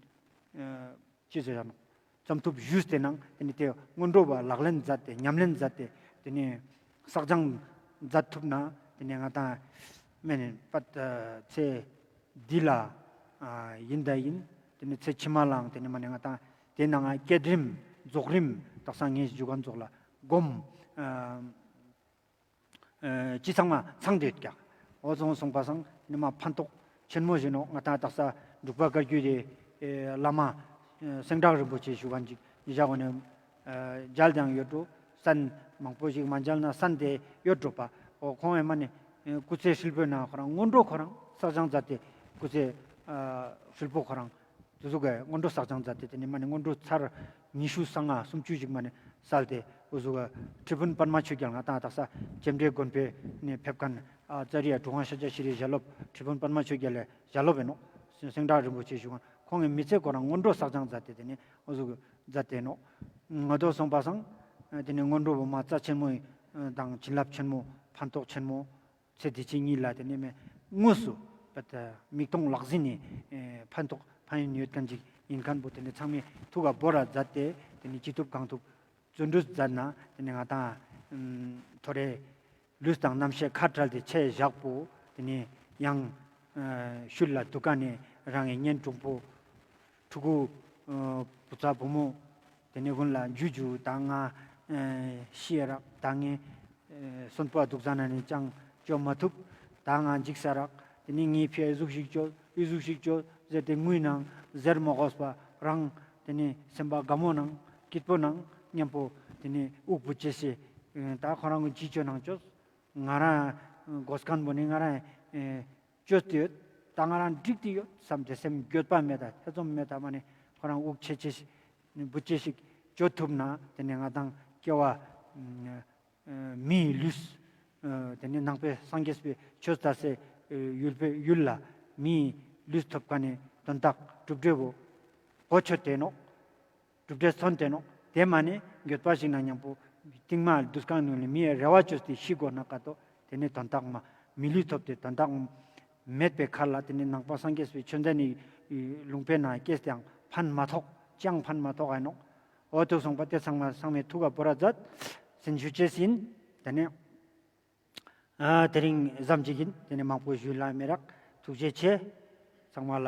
ཅི་ཟེར་ཡང་བརྩམས་ཐུབ་ཞུས་ཏེ་ནང་དེ་ནས་དེ་སྔོན་འགྲོ་བ་ལག་ལེན་མཛད་དེ་ཉམས་ལེན་མཛད་དེ་དེ་ནས་བསགས་སྦྱང་མཛད་ཐུབ་ན་དེ་ནས་ང་ཏང་མེ་ནས་པད་ཚེ་འདི་ལ་ཡིན་ད་ཡིན། དེ་ནས་ཚེ་ཕྱི་མ་ལའང་དེ་ནས་མ་ནས་ང་ཏང་དེ་ནང་ང་བསྐྱེད་རིམ་ རྫོགས་རིམ་དག་ས་ངས་ཞུ་ཁན་ཙོགས་ལ་སྒོམ་ཨ་ཨ་ཅི་ཚང་མ་ཚང་སྟེ་ཡོད་ཀྱག། འོ་ཙོགས་སོང་པ་སང་ནི་མ་ཕན་ཐོགས་ཆེན་མོ་ཞིག་ནོག། ང་ཏང་དག་ས་འབྲུག་པ་བཀའ་བརྒྱུད་དེ་ཨེ་བླ་མ་ཨེ་སེང་བྲག་རིན་པོ་ཆེ་ཞུ་ཁན་ཅིག་ཉེ་ཞ་གོ་ནེ་ཨ་མཇལ་ཏེའང་ཡོད་འགྲོ། སན་མང་པོ་ཞིག་མ་མཇལ་ན་སན་ཏེ་ཡོད་འགྲོ་པ། འོ་ཁོང་ཨེ་མ་ནི་ཨེ་སྐུ་ཚེ་ཧྲིལ་པོའི་ནང་ཁོ་རང་སྔོན་འགྲོ་ཁོ་རང་བསགས་སྦྱང་མཛད་དེ་སྐུ་ཚེ་ཨ་ཧྲིལ་པོ་ཁོ་རང་དེ་ཟུག་གི་སྔོན་འགྲོ་བསགས་སྦྱང་མཛད་དེ་དེ་ནི་མ་ནི་སྔོན་འགྲོ་ཚར་ཉི་ཤུ་རྩ་ལྔ་སུམ་ཅུ་ཞིག་མ་ནི་སལ་ཏེ་འུ་ཟུག་ག་ཁྲི་དཔོན་པདྨ་ཆོས་རྒྱལ་ང་ཏང་དག་ས་ལྕེ་འབྲེ་དགོན་པའི་ནི་ཕེབས་ཁན་ཨ་ཙ་རི་ཡ་གྲུབ་དབང་ཤཱཀྱ་ཤྲཱི་ཞལ་སློབ་ཁྲི་དཔོན་པདྨ་ཆོས་རྒྱལ་ལེ་ཞལ་སློབ་ཨིན་ནོག། སེང་བྲག་རིན་པོ་ཆེ་ཞུ་ཁན་ཁོང་གི་མི་ཚེ་ཁོ་རང་སྔོན་འགྲོ་བསགས་སྦྱང་མཛད་དེ་དེ་ནི་འུ་ཟུག་མཛད་དེ་ནོག། ང་ཏོ་སོང་པ་སང་དེ་ནི་སྔོན་འགྲོ་བོ་མ་རྩ་ཆེན་མོ་དང་བྱིན་རླབས་ཆེན་མོ་ཕན་ཐོགས་ཆེན་མོ་ཚེ་འདི་ཕྱི་གཉིས་ལ་དེ་ནི་མེ་དངོས་སུ་པད་མིག་མཐོང་ལག་ཟིན་ནི་ཨེ་ཕན་ཐོགས་ཕན་ཡོན་ཡོད་ཁན་ཅིག་ཨིན་ཁན་བོ་དེ་ནི་ཚང་མས་ཐུགས་ཀ་བོར་ར་མཛད་དེ་དེ་ནི་ཅི་ཐུབ་གང་ཐུབ་བརྩོན་འགྲུས་མཛད་ན་དེ་ནི་ང་ཏང་ཨམ་ཐོ་རེ་ལུས་དང་རྣམ་ཤེས་ཁ་བྲལ་ཏེ་ཆ་བཞག་པོ་དེ་ནི་ཡང་ཨ་ཤུལ་ལ་འདུག་ཁན་ནི་རང་གི་གཉེན་དྲུང་པོ་ཕྲུ་གུ་ཨ་བུ་ཚ་བུ་མོ་དེ་ནི་ཀུན་ལ་ཇུ་ཇུ་ད་ང་ཨ་ཤི་ཡ་རག། ད་ངའི་ཨ་སོན་པོ་དུག་ཟ་ན་ནི་ཅང་ཅོ་མ་ཐུབ། ད་ང་འཇིགས་ས་རག། དེ་ནི་ངའི་ཕི་ཨི་ཟུག་ཞིག་ཅོ་ཨི་ཟུག་ཞིག་ཅོ་ཟེར་ཏེ་ངུས་ནའང་ཟེར་མ་དགོས་པ་རང་དེ་ནི་སེམས་པ་དགའ་མོ་ནང་སྐྱིད་པོ་ནང་མཉམ་པོ་དེ་ནི་དབུགས་བུ་ཅེས་སེ་ད་ཁོ་རང་གི་ཅི་ཅོ་ནང་ཅོས། ང་རང་དགོས་ཁན་བོ་ནི་ང་རང་ཨེ་ཅོས་ཏེ་ཡོད། ད་ང་རང་འགྲིག་སྟེ་ཡོད་བསམ་སྟེ་སེམས་འགྱོད་པ་མེད་ད་ཐེ་ཚོམ་མེད་ད་མ་ནི་ཁོ་རང་དབུགས་ཆེ་ཆེ་ཞིག་བུ་ཅེས་ཤིག་ཅོ་ཐུབ་ན་དེ་ནི་ང་ཏང་སྐྱེ་བ་ཨ་མིའི་ལུས་ཨ་དེ་ནི་ནང་པའི་སངས་རྒྱས་པའི་ཆོས་ལྟ་སའི་ཨ་ཡུལ་པའི་ཡུལ་ལ་མིའི་ལུས་ཐོབ་ཁན་ནི་དོན་དག་གྲུབ་འབྲས་བོ་གོ་ཆོད་དེ་ནོག། གྲུབ་འབྲས་ཐོན་ཏེ་ནོག། དེ་མ་ནི་འགྱོད་པ་ཞིག་ནང་མཉམ་པོ་སྟིང་མ་དུས་གང་ནང་ནི་མིའི་རེ་བ་ཅོས་ཏེ་ཤི་དགོས་ན་ཀ་ཏོ་དེ་ནི་དོན་དག་མ་མི་ལུས་ཐོབ་སྟེ་དོན་དག་མེད་པའི་ཁར་ལ་དེ་ནི་ནང་པ་སངས་རྒྱས་པའི་ཆོས་ཚན་ནི་ལུང་པའི་ནང་སྐྱེས་ཏེའང་ཕན་མ་ཐོགས་ཅང་ཕན་མ་ཐོགས་ཨ་ནོག། འོ་ཏོ་སོང་པ་དེ་ཚང་མ་ཚང་མས་ཐུགས་ཀ་བོར་ར་མཛད་ཟེར་ཞུ་ཅེས་ཨིན། དེ་ནི་ཨ་དེ་རིང་ཙམ་ཅིག་ཨིན། དེ་ནི་མང་པོ་ཞུ་ལ་མི་རག། ཐུགས་རྗེ་ཆེ། ཚང་མ་ལ་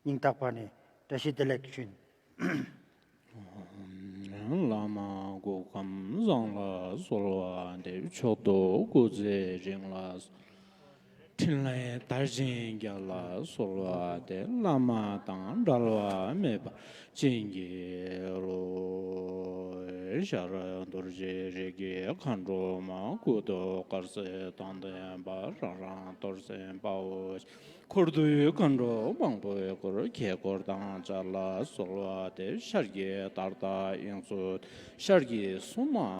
སྙིང་ཐག་པ་ནས་བཀྲ་ཤིས་བདེ་ལེགས་ཞུ་ཨིན། བླ་མ་སྐུ་ཁམས་བཟང་ལ་གསོལ་བ་འདེབས། མཆོག་ཏུ་སྐུ་ཚེ་རིང་ལ་འཕྲིན་ལས་དར་ཞིང་རྒྱས་ལ་གསོལ་བ་འདེབས། བླ་མ་དང་འབྲལ་བ་མེད་པར་བྱིན་གྱིས་རློབས། ཤར་རྡོ་རྗེ་རིགས་ཀྱི་མཁའ་འགྲོ་མ། སྐུ་ཐོག་དཀར་གསལ་དང་ལྡན་པ། རང་རང་རྡོར་སེམས་དཔའ་བོ། འཁོར་འདུས་མཁའ་འགྲོ་མང་པོས་བསྐོར། དཀྱིལ་འཁོར་དང་བཅས་ལ་གསོལ་བ་འདེབས། ཤར་གྱི་ཟླ་ཟླ་དབྱིངས་སུ། ཤར་གྱི་སུམ་མ།